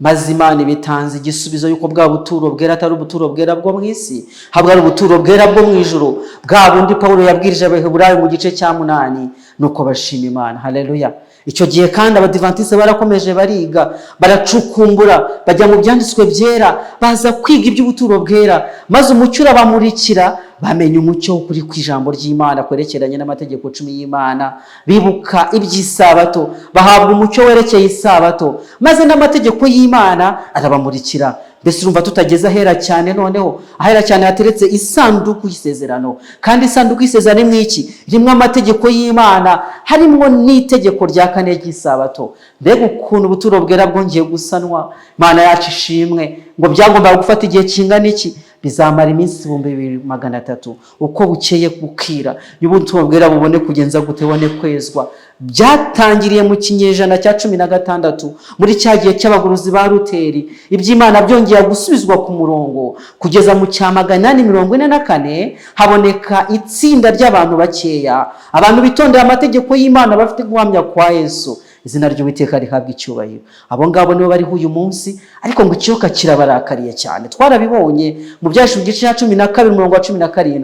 maze Imana ibitanze igisubizo y'uko bwa buturo bwera atari ubuturo bwera bwo mu isi, ahubwo ari ubuturo bwera bwo mu ijuru, bwa bundi Pawulo yabwirije Abaheburayo mu gice cya 8. Nuko bashima Imana, haleluya. Icyo gihe kandi Abadivantisite barakomeje bariga, baracukumbura, bajya mu byanditswe byera, baza kwiga iby'ubuturo bwera, maze umucyo urabamurikira, bamenya umucyo w'ukuri kw'ijambo ry'Imana kwerekeranye n'amategeko 10 y'Imana, bibuka iby'isabato, bahabwa umucyo werekeye isabato, maze n'amategeko y'Imana arabamurikira. Mbese urumva tutageze ahera cyane? Noneho ahera cyane hateretse isanduku y'isezerano, kandi isanduku y'isezerano irimo iki? Irimo amategeko y'Imana, harimo n'itegeko rya kane ry'isabato. Mbega ukuntu ubuturo bwera bwongeye gusanwa! Imana yacu ishimwe. Ngo byagombaga gufata igihe kingana iki? Bizamara iminsi 2300, uko bukeye bukira, y'ubuturo bwera bubone kugenza gute? Bubone kwezwa. Byatangiriye mu kinyejana cya 16, muri cya gihe cy'abaguruzi ba Ruteri. Iby'Imana byongeye gusubizwa ku murongo kugeza mu cya 844, haboneka itsinda ry'abantu bakeya, abantu bitondera amategeko y'Imana, bafite guhamya kwa Yesu. Izina ry'Uwiteka rihabwa icyubahiro. Abo ngabo nibo bariho uyu munsi, ariko ngo ikiyoka kirabarakariye cyane. Twarabibonye mu Byahishuwe igice cya 12, umurongo wa 17,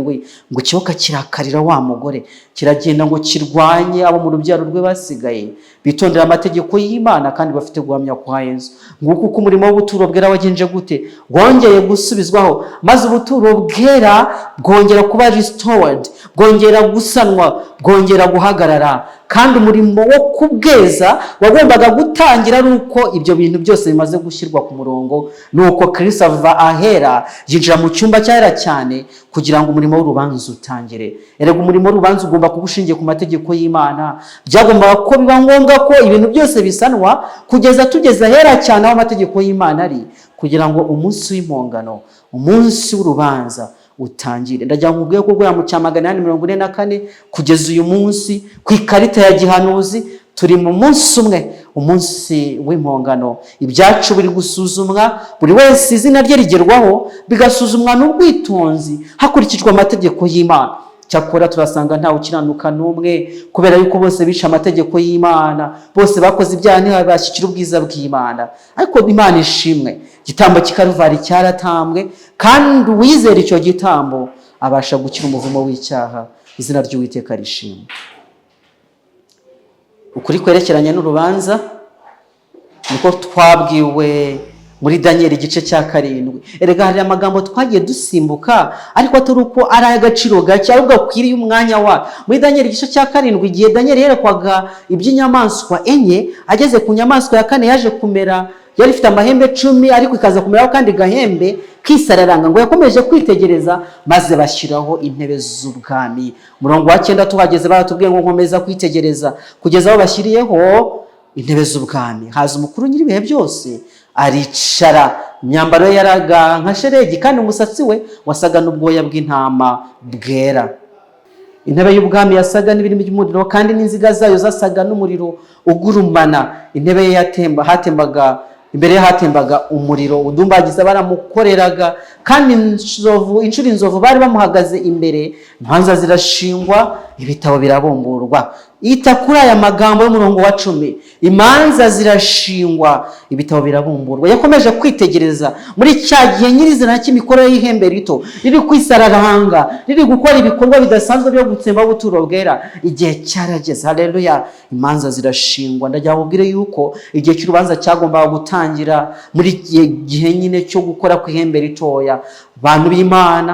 ngo ikiyoka kirakarira wa mugore, kiragenda ngo kirwanye abo mu rubyaro rwe basigaye bitondera amategeko y'Imana kandi bafite guhamya kwa Yesu. Nguko uko umurimo w'ubuturo bwera wagenje gute? Wongeye gusubizwaho, maze ubuturo bwera bwongera kuba restored, bwongera gusanwa, bwongera guhagarara. Kandi umurimo wo kubweza wagombaga gutangira ari uko ibyo bintu byose bimaze gushyirwa ku murongo. Nuko Kristo ava ahera, yinjira mu cyumba cyahera cyane kugira ngo umurimo w'urubanza utangire. Erega umurimo w'urubanza ugomba kuba ushingiye ku mategeko y'Imana. Byagombaga ko biba ngombwa ko ibintu byose bisanwa kugeza tugeze ahera cyane aho amategeko y'Imana ari, kugira ngo umunsi w'impongano, umunsi w'urubanza utangire. Ndagira ngo nkubwire ko guhera mu cya 844 kugeza uyu munsi, ku ikarita ya gihanuzi, turi mu munsi umwe, umunsi w'impongano. Ibyacu biri gusuzumwa, buri wese izina rye rigerwaho, bigasuzumwa n'ubwitonzi hakurikijwe amategeko y'Imana. Cyakora turasanga ntawe ukiranuka n'umwe, kubera yuko bose bishe amategeko y'Imana, bose bakoze ibyaha ntibashyikira ubwiza bw'Imana. Ariko Imana ishimwe, igitambo cy'i Karuvari cyaratambwe, kandi uwizera icyo gitambo abasha gukira umuvumo w'icyaha. Izina ry'Uwiteka rishimwe. Ukuri kwerekeranye n'urubanza niko twabwiwe muri Daniyeli igice cya 7. Erega hari amagambo twagiye dusimbuka, ariko atari uko ari ay'agaciro gake, ahubwo akwiriye umwanya wayo. Muri Daniyeli igice cya 7, igihe Daniyeli yerekwaga iby'inyamaswa enye, ageze ku nyamaswa ya kane yaje kumera, yari ifite amahembe 10, ariko ikaza kumeraho kandi gahembe kisararanga, ngo yakomeje kwitegereza, maze bashyiraho intebe z'ubwami. Umurongo wa 9 tuhageze, baratubwiye ngo: "Nkomeza kwitegereza kugeza aho bashyiriyeho intebe z'ubwami, haza Umukuru nyir'ibihe byose aricara. Imyambaro ye yaraga nka sheregi, kandi umusatsi we wasaga n'ubwoya bw'intama bwera. Intebe y'ubwami yasaga n'ibirimi by'umuriro, kandi n'inziga zayo zasaga n'umuriro ugurumana. Intebe ye yatemba hatembaga imbere ye hatembaga umuriro. Udumbagiza baramukoreraga, kandi inzovu, inshuro inzovu bari bamuhagaze imbere. Imanza zirashingwa, ibitabo birabumburwa." Ita kuri aya magambo y'umurongo wa 10: imanza zirashingwa, ibitabo birabumburwa. Yakomeje kwitegereza muri cya gihe nyirizina cy'imikorere y'ihembe rito riri kwisararanga, riri gukora ibikorwa bidasanzwe byo gutsemba ubuturo bwera. Igihe cyarageze, haleluya, imanza zirashingwa. Ndagira ngo ubwire yuko igihe cy'urubanza cyagombaga gutangira muri iki gihe nyine cyo gukora ku ihembe ritoya. Abantu b'Imana,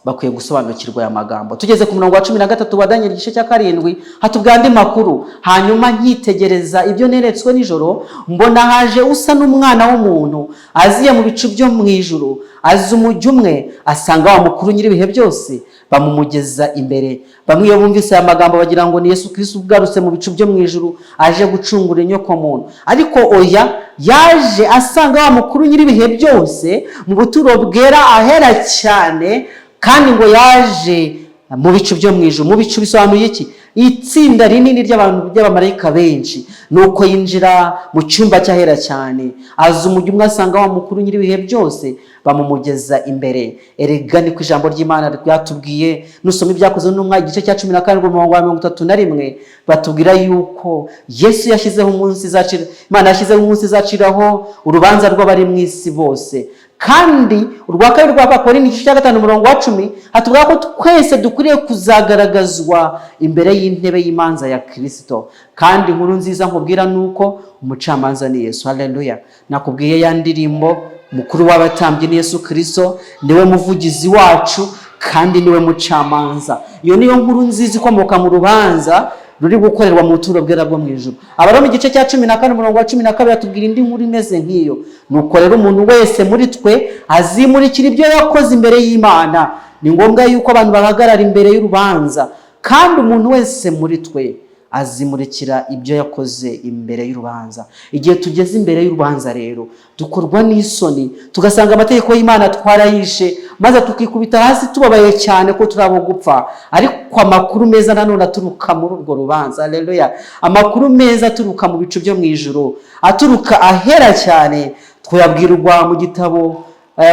Bakwiye gusobanukirwa aya magambo. Tugeze ku murongo wa 13 wa Daniel igice cya 7, hatubwira andi makuru. Hanyuma nkitegereza ibyo neretswe nijoro, mbona haje usa n'umwana w'umuntu, aziye mu bicu byo mu ijuru, aza umujyo umwe, asanga wa mukuru nyir'ibihe byose, bamumugeza imbere. Bamwe iyo bumvise aya magambo bagira ngo ni Yesu Kristo ugarutse mu bicu byo mu ijuru, aje gucungura inyoko muntu. Ariko oya, yaje asanga wa mukuru nyir'ibihe byose mu buturo bwera ahera cyane, kandi ngo yaje mu bicu byo mu ijuru. Mu bicu bisobanuye iki? Itsinda rinini ry'abantu, ry'abamarayika benshi. Nuko yinjira mu cyumba cy'ahera cyane, aza umujyo umwe, asanga wa mukuru nyir'ibihe byose, bamumugeza imbere. Erega niko ijambo ry'Imana ryatubwiye. Nusoma Ibyakozwe n'Intumwa igice cya 17, umurongo wa 31, batubwira yuko Yesu yashyizeho umunsi izacira, Imana yashyizeho umunsi izaciraho urubanza rw'abari mu isi bose. Kandi urwa kabiri rwa Abakorinto igice cya 5, umurongo wa 10, hatubwira ko twese dukwiriye kuzagaragazwa imbere y'intebe y'imanza ya Kirisito. Kandi inkuru nziza nkubwira ni uko umucamanza ni Yesu. Haleluya! Nakubwiye ya ndirimbo: mukuru w'abatambyi ni Yesu Kirisito, niwe muvugizi wacu kandi niwe mucamanza. Iyo niyo nkuru nziza ikomoka mu rubanza ruri gukorerwa mu buturo bwera bwo mu ijuru. Abaroma igice cya 14, umurongo wa 12, atubwira indi nkuru imeze nk'iyo. Nuko rero umuntu wese muri twe azimurikira ibyo yakoze imbere y'Imana. Ni ngombwa yuko abantu bahagarara imbere y'urubanza, kandi umuntu wese muri twe azimurikira ibyo yakoze imbere y'urubanza. Igihe tugeze imbere y'urubanza rero, dukorwa n'isoni, tugasanga amategeko y'Imana twarayishe, maze tukikubita hasi tubabaye cyane ko turi abo gupfa. Ariko amakuru meza nanone aturuka muri urwo rubanza, haleluya, amakuru meza aturuka mu bicu byo mu ijuru, aturuka ahera cyane, tuyabwirwa mu gitabo,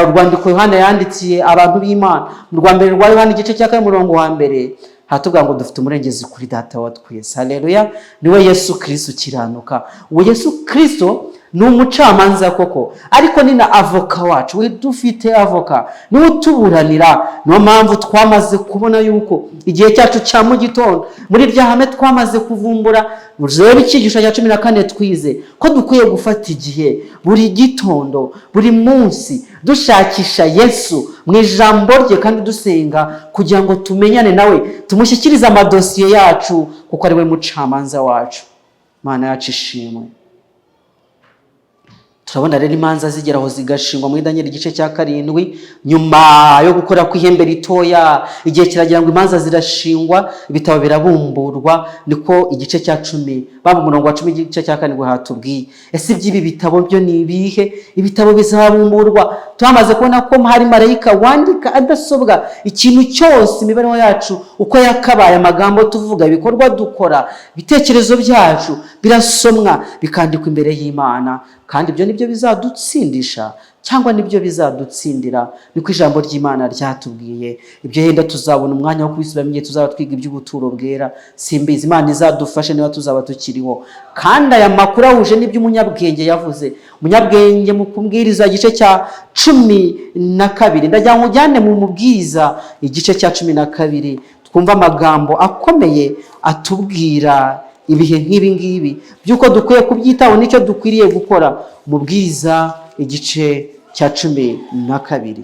urwandiko Yohana yandikiye abantu b'Imana. Mu rwa mbere rwa Yohana igice cya 2, umurongo wa 1, hatubwira ngo dufite umurengezi kuri Data wa twese. Haleluya! Niwe Yesu Kristo ukiranuka. Uwo Yesu Kristo ni umucamanza koko, ariko ni na avoka wacu. We dufite avoka, niwe utuburanira. Niyo mpamvu twamaze kubona yuko igihe cyacu cya mu gitondo, muri rya hame twamaze kuvumbura, reba icyigisho cya 14 twize, ko dukwiye gufata igihe buri gitondo, buri munsi, dushakisha Yesu mu ijambo rye kandi dusenga kugira ngo tumenyane nawe, tumushyikirize amadosiye yacu, kuko ari we mucamanza wacu. Imana yacu ishimwe. Turabona rero imanza zigera aho zigashingwa muri Daniel igice cya 7. Nyuma yo gukora kw'ihembe ritoya, igihe kiragira ngo imanza zirashingwa, ibitabo birabumburwa. Niko igice cya 10, baba umurongo wa 10, igice cya 7 hatubwiye. Ese iby'ibi bitabo byo ni ibihe? Ibitabo bizabumburwa. Twamaze kubona ko hari marayika wandika adasobwa ikintu cyose, imibereho yacu uko yakabaye, amagambo tuvuga, ibikorwa dukora, ibitekerezo byacu birasomwa, bikandikwa imbere y'Imana. Kandi ibyo nibyo bizadutsindisha cyangwa nibyo bizadutsindira, niko ijambo ry'Imana ryatubwiye. Ibyo yenda tuzabona umwanya wo kubisubiramo igihe tuzaba twiga iby'ubuturo bwera. Simbizi, Imana izadufashe niba tuzaba tukiriho. Kandi aya makuru ahuje n'ibyo umunyabwenge yavuze. Umunyabwenge mu kubwiriza igice cya 12, ndagira ngo ujyane mu Mubwiriza igice cya 12, twumve amagambo akomeye atubwira ibihe nk'ibi ngibi by'uko dukwiye kubyitaho n'icyo dukwiriye gukora. Umubwiriza igice cya 12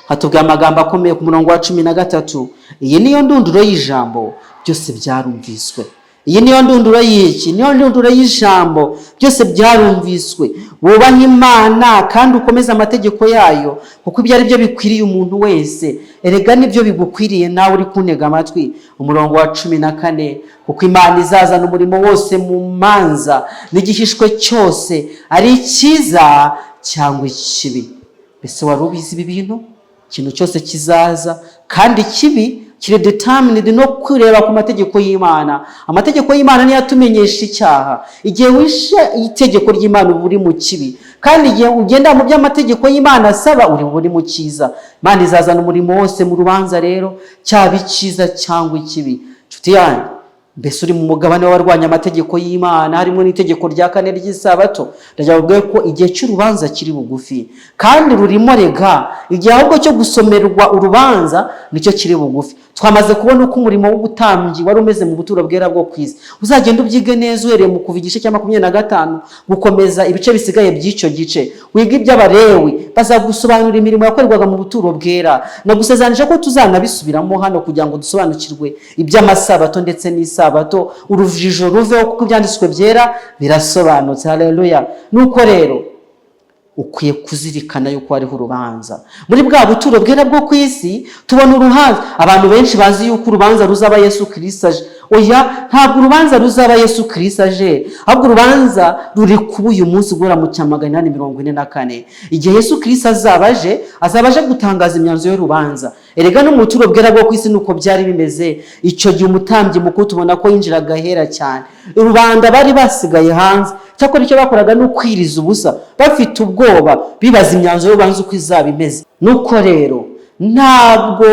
hatubwira amagambo akomeye ku murongo wa 13: "Iyi niyo ndunduro y'ijambo, byose byarumviswe." Iyi niyo ndunduro y'iki? Niyo ndunduro y'ijambo: byose byarumviswe. Wubahe Imana kandi ukomeze amategeko yayo, kuko ibyo ari byo bikwiriye umuntu wese. Erega nibyo bigukwiriye nawe uri kuntega amatwi. Umurongo wa 14: "Kuko Imana izazana umurimo wose mu manza, n'igihishwe cyose, ari icyiza cyangwa ikibi." Mbese wari ubizi ibi bintu? Ikintu cyose kizaza kandi ikibi kiri determined no kureba ku mategeko y'Imana. Amategeko y'Imana niyo atumenyesha icyaha. Igihe wishe itegeko ry'Imana, uba uri mu kibi, kandi igihe ugenda mu by'amategeko y'Imana asaba, uri buri mu cyiza. Imana izazana umurimo wose mu rubanza rero, cyaba icyiza cyangwa ikibi. Nshuti yanjye, mbese uri mu mugabane w'abarwanya amategeko y'Imana, harimo n'itegeko rya kane ry'isabato? Ndagira ngo ko igihe cy'urubanza kiri bugufi kandi rurimo. Rega igihe ahubwo cyo gusomerwa urubanza nicyo kiri bugufi. Twamaze kubona uko umurimo w'ubutambyi wari umeze mu buturo bwera bwo ku isi. Uzagenda ubyige neza uhereye mu Kuva igice cya 25 gukomeza ibice bisigaye by'icyo gice. Wiga iby'Abalewi, bazagusobanurira imirimo yakorerwaga mu buturo bwera. Nagusezeranije ko tuzanabisubiramo hano kugira ngo dusobanukirwe iby'amasabato ndetse n'isabato, urujijo ruveho, kuko ibyanditswe byera birasobanutse. Haleluya! Nuko rero ukwiye kuzirikana yuko hariho urubanza. Muri bwa buturo bwera bwo ku isi tubona urubanza. Abantu benshi bazi yuko urubanza ruzaba Yesu Kirisito aje. Oya, ntabwo urubanza ruzaba Yesu Kirisito aje, ahubwo urubanza ruri kuba uyu munsi guhera mu cya 844. Igihe Yesu Kirisito azaba aje, azaba aje gutangaza imyanzuro y'urubanza. Erega no mu buturo bwera bwo ku isi nuko byari bimeze. Icyo gihe umutambyi mukuru tubona ko yinjiraga ahera cyane, rubanda bari basigaye hanze. Cyakora icyo bakoraga ni ukwiriza ubusa bafite ubwoba, bibaza imyanzuro y'urubanza uko izaba imeze. Nuko rero ntabwo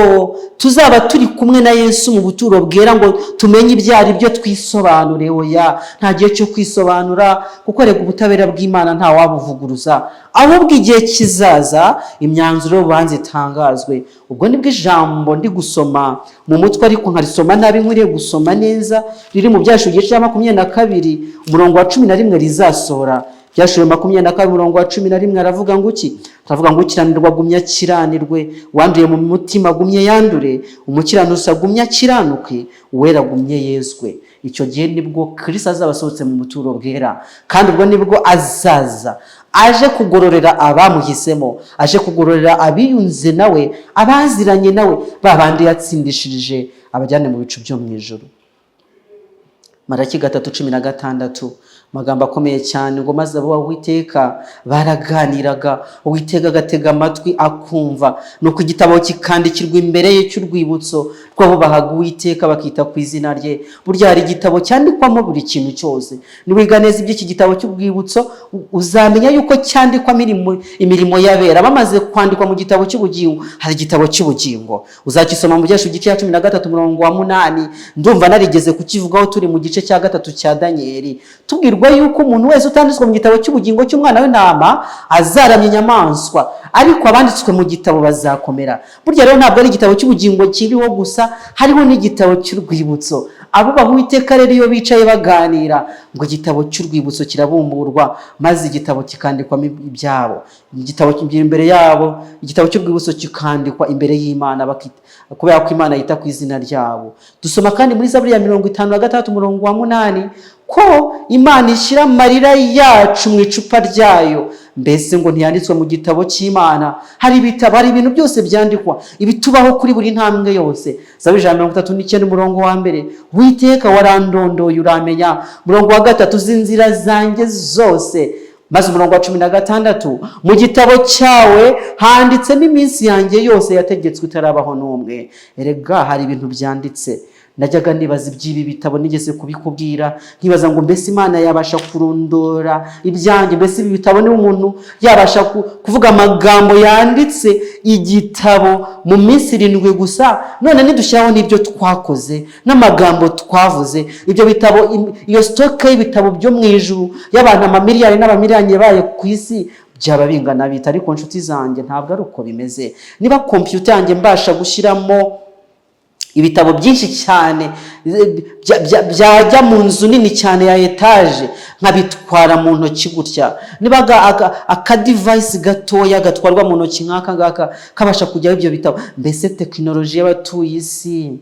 tuzaba turi kumwe na Yesu mu buturo bwera ngo tumenye ibyo ari byo, twisobanure. Oya, nta gihe cyo kwisobanura, kuko rega ubutabera bw'Imana nta wabuvuguruza. Ahubwo igihe kizaza imyanzuro y'urubanza itangazwe. Ubwo nibwo ijambo ndi gusoma mu mutwe ariko nkarisoma nabi, nkwiriye gusoma neza, riri mu Byahishuwe igice cya 22 umurongo wa 11 rizasohora. Byahishuwe 22 umurongo wa 11 aravuga ngo iki? Aravuga ngo: "Ukiranirwa agumye akiranirwe, wanduye mu mutima agumye yandure, umukiranutsi agumye akiranuke, uwera agumye yezwe." Icyo gihe nibwo Kirisito azaba asohotse mu buturo bwera, kandi ubwo nibwo azaza aje kugororera abamuhisemo, aje kugororera abiyunze nawe, abaziranye nawe, ba bandi yatsindishirije, abajyane mu bicu byo mu ijuru. Maraki 3:16, amagambo akomeye cyane, ngo: "Maze abo Uwiteka baraganiraga, Uwiteka agatega amatwi akumva, nuko igitabo kikandikirwa imbere ye cy'urwibutso rw'abubahaga Uwiteka bakita ku izina rye." Burya hari igitabo cyandikwamo buri kintu cyose. Niwiga neza iby'iki gitabo cy'urwibutso, uzamenya yuko cyandikwamo imirimo y'abera bamaze kwandikwa mu gitabo cy'ubugingo. Hari igitabo cy'ubugingo, uzagisoma mu Byahishuwe igice cya 13 umurongo wa 8. Ndumva narigeze kukivugaho turi mu gice cya gatatu cya Daniyeli, tubwirwa yuko umuntu wese utanditswe mu gitabo cy'ubugingo cy'umwana w'intama azaramya inyamaswa, ariko abanditswe mu gitabo bazakomera. Burya rero ntabwo ari igitabo cy'ubugingo kiriho gusa, hariho n'igitabo cy'urwibutso. Abubaha Uwiteka rero iyo bicaye baganira, ngo igitabo cy'urwibutso kirabumburwa, maze igitabo kikandikwamo ibyabo, igitabo kiri imbere yabo, igitabo cy'urwibutso kikandikwa imbere y'Imana, kubera ko Imana yita ku izina ryabo. Dusoma kandi muri Zaburi ya 56 umurongo wa 8 ko Imana ishyira amarira yacu mu icupa ryayo. Mbese ngo ntiyanditswe mu gitabo cy'Imana? Hari ibitabo, hari ibintu byose byandikwa, ibitubaho kuri buri ntambwe yose. Zaburi 139 umurongo wa 1: "Witeka, warandondoye uramenya." Umurongo wa 3: "Uzi inzira zanjye zose." Maze umurongo wa 16: "Mu gitabo cyawe handitsemo iminsi yanjye yose yategetswe itarabaho n'umwe." Erega hari ibintu byanditse. Najyaga nibaza iby'ibi bitabo, nigeze kubikubwira, nkibaza ngo: mbese Imana yabasha kurondora ibyanjye? Mbese ibi bitabo, niba umuntu yabasha kuvuga amagambo yanditse igitabo mu minsi 7 gusa, none nidushyiraho n'ibyo twakoze n'amagambo twavuze, ibyo bitabo, iyo stock y'ibitabo byo mu ijuru y'abantu amamiliyari n'amamiliyari yabaye ku isi, byaba bingana bita? Ariko nshuti zanjye, ntabwo ari uko bimeze. Niba kompiyuta yanjye mbasha gushyiramo ibitabo byinshi cyane byajya mu nzu nini cyane ya etaje nkabitwara mu ntoki gutya, niba akadevice gatoya gatwarwa mu ntoki nk'aka ngaka kabasha kujyaho ibyo bitabo, mbese tekinoloji y'abatuye isi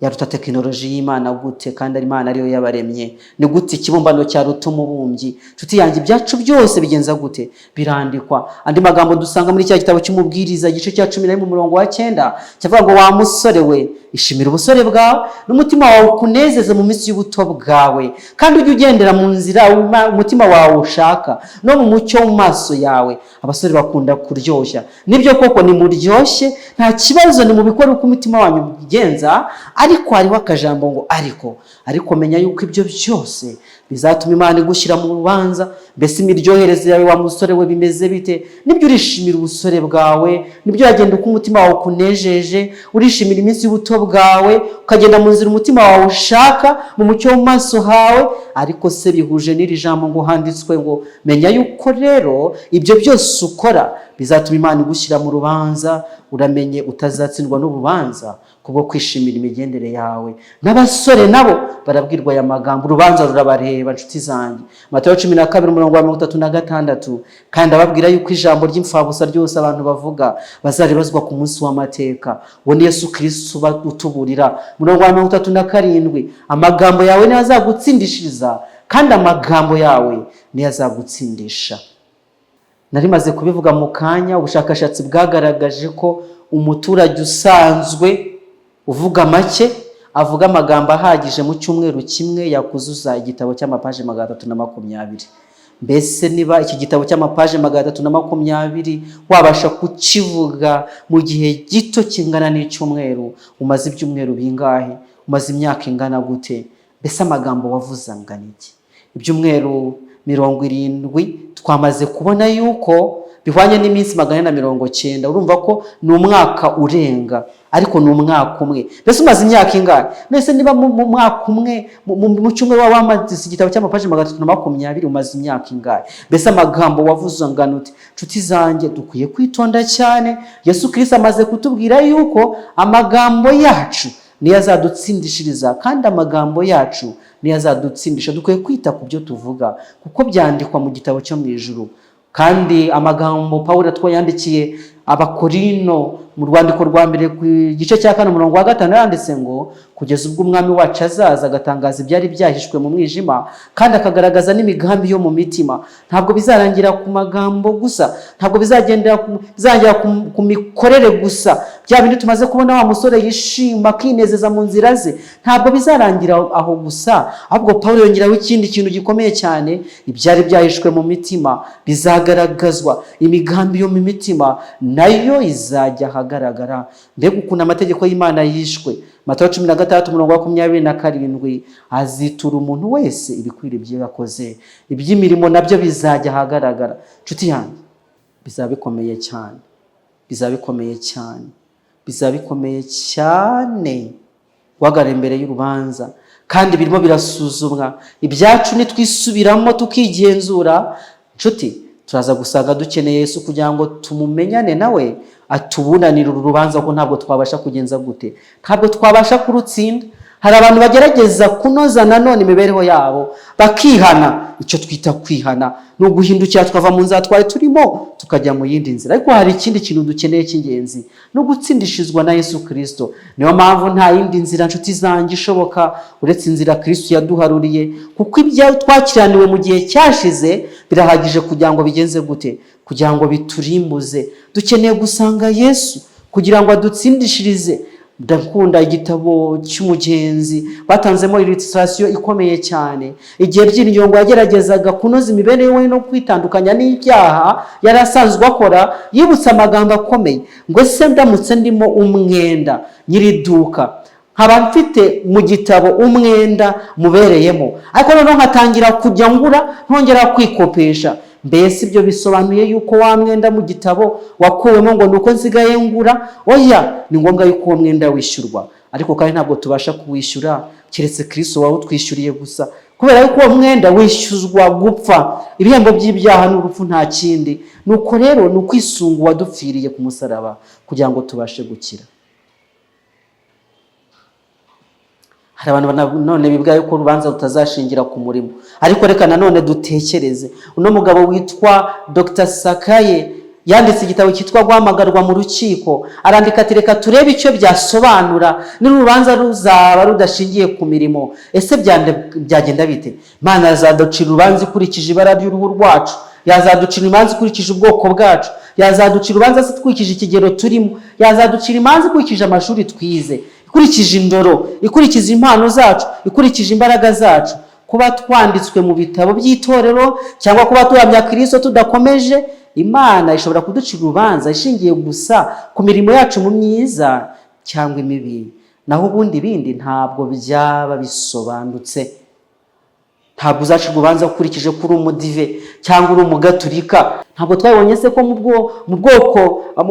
yaruta tekinoloji y'Imana gute, kandi ari Imana ariyo yabaremye? Ni gute ikibumbano cyaruta umubumbyi? Nshuti yanjye, ibyacu byose bigenza gute? Birandikwa. Andi magambo dusanga muri cya gitabo cy'Umubwiriza igice cya 11 umurongo wa 9, cyavuga ngo: "Wa musore we, ishimira ubusore bwawe, n'umutima wawe ukunezeze mu minsi y'ubuto bwawe, kandi ujye ugendera mu nzira umutima wawe ushaka no mu mucyo mu maso yawe." Abasore bakunda kuryoshya. Nibyo koko, nimuryoshye, nta kibazo, nimubikore uko umutima wanyu ubigenza. Ariko hariho akajambo ngo: ariko menya yuko ibyo byose bizatuma Imana igushyira mu rubanza. Mbese imiryohereze yawe, wa musore we, bimeze bite? Nibyo, urishimira ubusore bwawe, nibyo, uragenda uko umutima wawe ukunejeje, urishimira iminsi y'ubuto bwawe, ukagenda mu nzira umutima wawe ushaka, mu mucyo wo mu maso hawe. Ariko se bihuje n'iri jambo ngo handitswe ngo: "Menya yuko rero ibyo byose ukora bizatuma Imana igushyira mu rubanza. Uramenye utazatsindwa n'urubanza kubwo kwishimira imigendere yawe." N'abasore nabo barabwirwa aya magambo, urubanza rurabareba, nshuti zanjye. Matayo 12, umurongo wa 36: "Kandi ababwira yuko ijambo ry'imfabusa ryose abantu bavuga bazaribazwa ku munsi w'amateka." Uwo ni Yesu Kristo utuburira. Umurongo wa 37: "Amagambo yawe niyo azagutsindishiriza, kandi amagambo yawe niyo azagutsindisha." Nari maze kubivuga mu kanya, ubushakashatsi bwagaragaje ko umuturage usanzwe uvuga make, avuga amagambo ahagije mu cyumweru kimwe yakuzuza igitabo cy'amapaje 320. Mbese niba iki gitabo cy'amapaje 320 wabasha kukivuga mu gihe gito kingana n'icyumweru, umaze ibyumweru bingahe? Umaze imyaka ingana gute? Mbese amagambo wavuze angana iki? Ibyumweru 70 twamaze kubona yuko bihwanye n'iminsi 490. Urumva ko ni umwaka urenga, ariko ni umwaka umwe. Mbese umaze imyaka ingahe? Mbese niba mu mwaka umwe, mu cyumweru waba wamaze igitabo cy'amapaji 320, umaze imyaka ingahe? Mbese amagambo wavuze angana ute? Nshuti zanjye, dukwiye kwitonda cyane. Yesu Kristo amaze kutubwira yuko amagambo yacu niyo azadutsindishiriza, kandi amagambo yacu niyo azadutsindisha. Dukwiye kwita ku byo tuvuga kuko byandikwa mu gitabo cyo mu ijuru. Kandi amagambo Pawulo yandikiye Abakorino mu rwandiko rwa mbere, ku gice cya 4, umurongo wa 5, yanditse ngo: "Kugeza ubwo Umwami wacu azaza agatangaza ibyari byahishwe mu mwijima, kandi akagaragaza n'imigambi yo mu mitima." Ntabwo bizarangira ku magambo gusa, ntabwo bizagendera ku mikorere gusa, bya bindi tumaze kubona, wa musore yishima akinezeza mu nzira ze. Ntabwo bizarangira aho gusa, ahubwo Pawulo yongeraho ikindi kintu gikomeye cyane: ibyari byahishwe mu mitima bizagaragazwa, imigambi yo mu mitima nayo izajya ahagaragara. Mbega ukuntu amategeko y'Imana yishwe! Matayo 16, umurongo wa 27: "Azitura umuntu wese ibikwira ibyo yakoze." Iby'imirimo nabyo bizajya ahagaragara. Nshuti yanjye, bizaba bikomeye cyane, bizaba bikomeye cyane, bizaba bikomeye cyane guhagarara imbere y'urubanza, kandi birimo birasuzumwa ibyacu. Nitwisubiramo tukigenzura, nshuti, turaza gusanga dukeneye Yesu kugira ngo tumumenyane nawe, atubunanire uru rubanza, ko ntabwo twabasha kugenza gute, ntabwo twabasha kurutsinda. Hari abantu bagerageza kunoza nanone imibereho yabo, bakihana. Icyo twita kwihana ni uguhindukira tukava mu nzira twari turimo tukajya mu yindi nzira. Ariko hari ikindi kintu dukeneye cy'ingenzi, ni ugutsindishirizwa na Yesu Kirisito. Niyo mpamvu nta yindi nzira, nshuti zanjye, ishoboka uretse inzira Kirisito yaduharuriye, kuko ibyo twakiraniwe mu gihe cyashize birahagije kugira ngo bigenze gute? Kugira ngo biturimbuze. Dukeneye gusanga Yesu kugira ngo adutsindishirize. Ndakunda igitabo cy'umugenzi, batanzemo illustration ikomeye cyane. Igihe Byiringiro ngo yageragezaga kunoza imibereho ye no kwitandukanya n'ibyaha yari asanzwe akora, yibutse amagambo akomeye ngo: "Ese ndamutse ndimo umwenda nyir'iduka, nkaba mfite mu gitabo umwenda mubereyemo, ariko noneho nkatangira kujya ngura ntongera kwikopesha, mbese ibyo bisobanuye yuko wa mwenda mu gitabo wakuwemo ngo ni uko nsigaye ngura? Oya, ni ngombwa yuko uwo mwenda wishyurwa." Ariko kandi ntabwo tubasha kuwishyura keretse Kirisito wawutwishyuriye gusa, kubera yuko uwo mwenda wishyuzwa gupfa. Ibihembo by'ibyaha ni urupfu, nta kindi. Nuko rero ni ukwisunga uwadupfiriye ku musaraba kugira ngo tubashe gukira. Hari abantu none bibwira yuko urubanza rutazashingira ku murimo, ariko reka nanone dutekereze. Uno mugabo witwa Dr Sakaye yanditse igitabo cyitwa Guhamagarwa mu Rukiko. Arandika ati: "Reka turebe icyo byasobanura niba urubanza ruzaba rudashingiye ku mirimo. Ese byagenda bite? Imana yazaducira urubanza ikurikije ibara ry'uruhu rwacu? Yazaducira imanza ikurikije ubwoko bwacu? Yazaducira urubanza se ikurikije ikigero turimo? Yazaducira imanza ikurikije amashuri twize, ikurikije indoro, ikurikije impano zacu, ikurikije imbaraga zacu, kuba twanditswe mu bitabo by'itorero, cyangwa kuba tuhamya Kirisito tudakomeje? Imana ishobora kuducira urubanza ishingiye gusa ku mirimo yacu, mu myiza cyangwa imibi. Naho ubundi ibindi ntabwo byaba bisobanutse." Ntabwo uzacirwa urubanza ukurikije ko uri umudive cyangwa uri umugaturika. Ntabwo twabonye se ko mu bwoko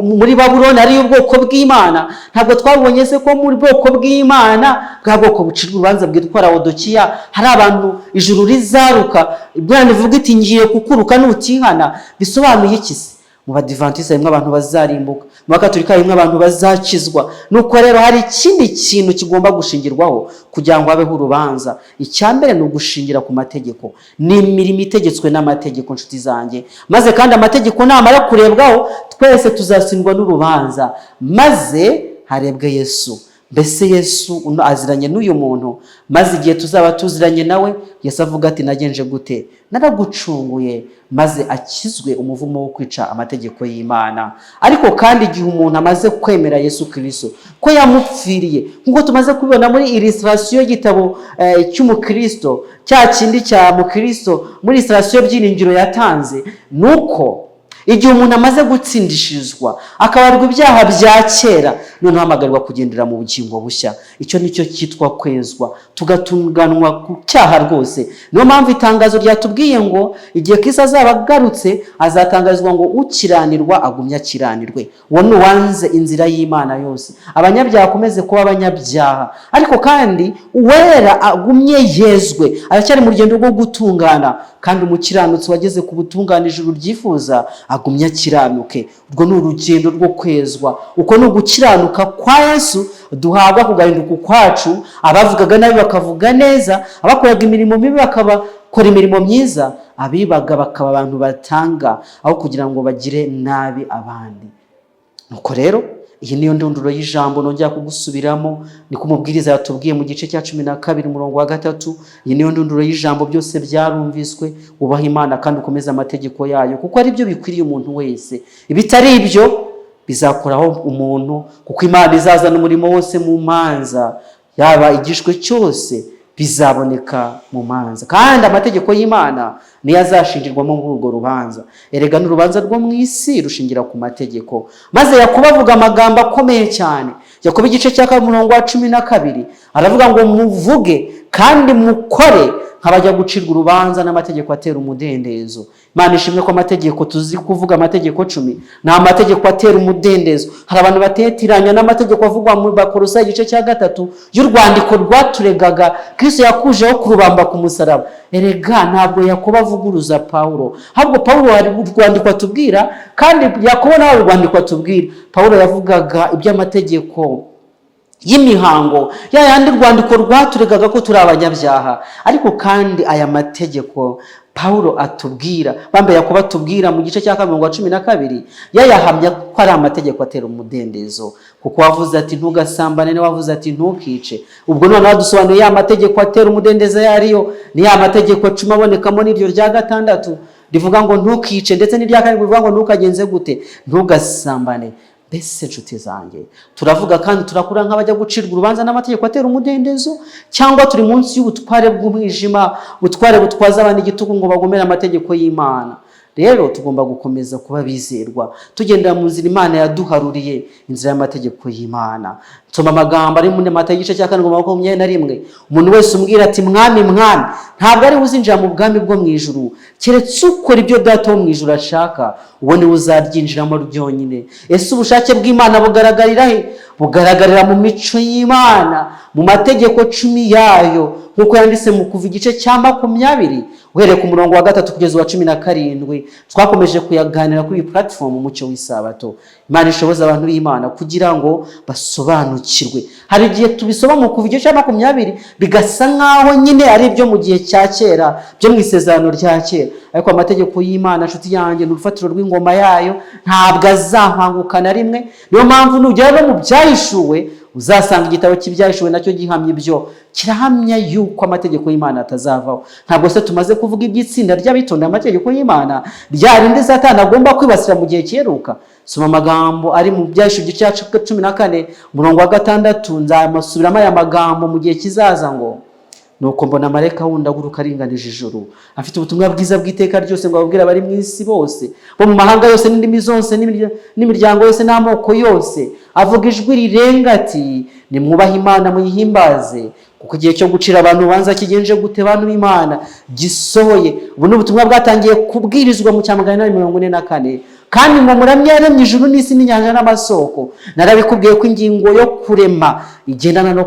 muri Babuloni ariyo ubwoko bw'Imana? Ntabwo twabonye se ko mu bwoko bw'Imana, bwa bwoko bucirwa urubanza bwitwa Lawodokiya, hari abantu ijuru rizaruka, Imana ivuga iti: "Ngiye kukuruka nutihana"? Bisobanuye iki se? Mu Badivantisi harimo abantu bazarimbuka, mu Bakaturika harimo abantu bazakizwa. Nuko rero hari ikindi kintu kigomba gushingirwaho kugira ngo habeho urubanza. Icya mbere ni ugushingira ku mategeko, ni imirimo itegetswe n'amategeko, nshuti zanjye. Maze kandi amategeko namara kurebwaho, twese tuzatsindwa n'urubanza, maze harebwe Yesu. Mbese Yesu uno aziranye n'uyu muntu? Maze igihe tuzaba tuziranye nawe, Yesu avuga ati: "Nagenje gute? Naragucunguye," maze akizwe umuvumo wo kwica amategeko y'Imana. Ariko kandi igihe umuntu amaze kwemera Yesu Kirisito ko yamupfiriye, nk'uko tumaze kubibona muri illustration y'igitabo cy'umukristo, cya kindi cya mukristo, muri illustration byiringiro yatanze, ni uko igihe umuntu amaze gutsindishirizwa, akabarwa ibyaha bya kera, noneho ahamagarwa kugendera mu bugingo bushya. Icyo ni cyo cyitwa kwezwa, tugatunganwa ku cyaha rwose. Niyo mpamvu itangazo ryatubwiye ngo igihe Kristo azaba agarutse, azatangarizwa ngo: "Ukiranirwa agumye akiranirwe." Uwo ni uwanze inzira y'Imana yose. Abanyabyaha akomeze kuba abanyabyaha, ariko kandi uwera agumye yezwe, aracyari mu rugendo rwo gutungana, kandi umukiranutsi wageze ku butungane ijuru ryifuza agumye akiranuke. Urwo ni urugendo rwo kwezwa, uko ni ugukiranuka kwa Yesu duhabwa kugahinduka ukwacu. Abavugaga nabi bakavuga neza, abakoraga imirimo mibi bakabakora imirimo myiza, abibaga bakaba abantu batanga aho kugira ngo bagire nabi abandi. Nuko rero iyi niyo ndunduro y'ijambo nongera kugusubiramo, niko umubwiriza yatubwiye mu gice cya 12, umurongo wa 3. Iyi niyo ndunduro y'ijambo: byose byarumviswe, wubaha Imana kandi ukomeze amategeko yayo, kuko ari byo bikwiriye umuntu wese. Ibitari ibyo bizakoraho umuntu, kuko Imana izazana umurimo wose mu manza, yaba igishwe cyose bizaboneka mu manza, kandi amategeko y'Imana niyo azashingirwamo muri urwo rubanza. Erega n'urubanza rwo mu isi rushingira ku mategeko. Maze Yakobo avuga amagambo akomeye cyane. Yakobo igice cya 2, umurongo wa 12, aravuga ngo: "Muvuge kandi mukore nk'abajya gucirwa urubanza n'amategeko atera umudendezo." Imana ishimwe ko amategeko tuzi kuvuga, amategeko 10, ni amategeko atera umudendezo. Hari abantu batetiranya n'amategeko avugwa mu Bakorosayi igice cya 3 y'urwandiko rwaturegaga, Kristo yakujeho kurubamba ku musaraba. Erega ntabwo Yakobo avuguruza Pawulo, ahubwo Pawulo hari urwandiko atubwira, kandi Yakobo nawe hari urwandiko atubwira. Pawulo yavugaga iby'amategeko y'imihango, ya yandi rwandiko rwaturegaga ko turi abanyabyaha. Ariko kandi aya mategeko Pawulo atubwira, bambaye Yakobo atubwira mu gice cya 2 wa 12, yayahamya ko ari amategeko atera umudendezo, kuko wavuze ati: "Ntugasambane," niwe wavuze ati: "Ntukice." Ubwo noneho dusobanuye ya mategeko atera umudendezo ayo ariyo: ni ya mategeko 10 abonekamo n'iryo rya gatandatu rivuga ngo "Ntukice," ndetse n'irya karindwi rivuga ngo "Ntukagenze gute? Ntugasambane." Mbese inshuti zanjye, turavuga kandi turakura nk'abajya gucirwa urubanza n'amategeko atera umudendezo, cyangwa turi munsi y'ubutware bw'umwijima, ubutware butwaza abantu igitugu ngo bagomere amategeko y'Imana? Rero tugomba gukomeza kuba bizerwa, tugendera mu nzira Imana yaduharuriye, inzira y'amategeko y'Imana. Nsoma amagambo ari muri Matayo igice cya 7, 21: "Umuntu wese umbwira ati: 'Mwami, Mwami,' ntabwo ari we uzinjira mu bwami bwo mu ijuru, keretse ukora ibyo Data wo mu ijuru ashaka, uwo niwe uzaryinjiramo ryonyine." Ese ubushake bw'Imana bugaragarira he? Bugaragarira mu mico y'Imana, mu mategeko 10 yayo, nk'uko yanditse mu Kuva igice cya 20, uhereye ku murongo wa 3 kugeza uwa 17. Twakomeje kuyaganira kuri iyi platform Umucyo w'Isabato. Imana ishoboza abantu b'Imana kugira ngo basobanukirwe. Hari igihe tubisoma mu Kuva igice cya 20, bigasa nk'aho nyine ari ibyo mu gihe cya kera, byo mu isezerano rya kera. Ariko amategeko y'Imana, nshuti yanjye, ni urufatiro rw'ingoma yayo, ntabwo azahwanguka na rimwe. Niyo mpamvu nugera no mu Byahishuwe, uzasanga igitabo cy'Ibyahishuwe nacyo gihamya ibyo, kirahamya yuko amategeko y'Imana atazavaho. Ntabwo se tumaze kuvuga iby'itsinda ry'abitondera amategeko y'Imana, rya rindi Satani agomba kwibasira mu gihe cyeruka? Soma amagambo ari mu Byahishuwe igice cya 14, umurongo wa 6. Nzamasubiramo aya magambo mu gihe kizaza, ngo: "Nuko mbona marayika wundi aguruka aringanije ijuru, afite ubutumwa bwiza bw'iteka ryose, ngo ababwire abari mu isi bose, bo mu mahanga yose n'indimi zose n'imiryango yose n'amoko yose." Avuga ijwi rirenga ati: "Nimwubahe Imana, muyihimbaze, kuko igihe cyo gucira abantu urubanza kigenje gute, bantu b'Imana? Gisohoye." Ubu ni ubutumwa bwatangiye kubwirizwa mu cya 844. Kandi ngo muramye yaremye ijuru n'isi n'inyanja n'amasoko. Narabikubwiye ko ingingo yo kurema igendana no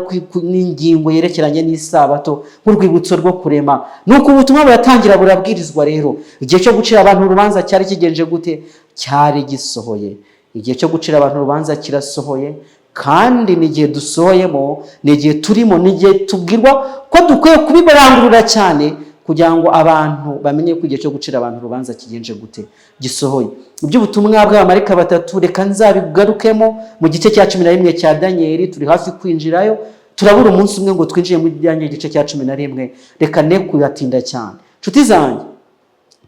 n'ingingo yerekeranye n'isabato nk'urwibutso rwo kurema. Nuko ubutumwa buratangira burabwirizwa. Rero igihe cyo gucira abantu urubanza cyari kigenje gute? Cyari gisohoye. Igihe cyo gucira abantu urubanza kirasohoye, kandi ni igihe dusohoyemo, ni igihe turimo, ni igihe tubwirwa ko dukwiye kubibarangurura cyane kugira ngo abantu bamenye ko igihe cyo gucira abantu urubanza kigenje gute? Gisohoye. Iby'ubutumwa bw'abamarayika batatu reka nzabigarukemo mu gice cya 11 cya Daniyeli. Turi hafi kwinjirayo, turabura umunsi umwe ngo twinjire muri Daniyeli igice cya 11. Reka ne kuyatinda cyane. Nshuti zanjye,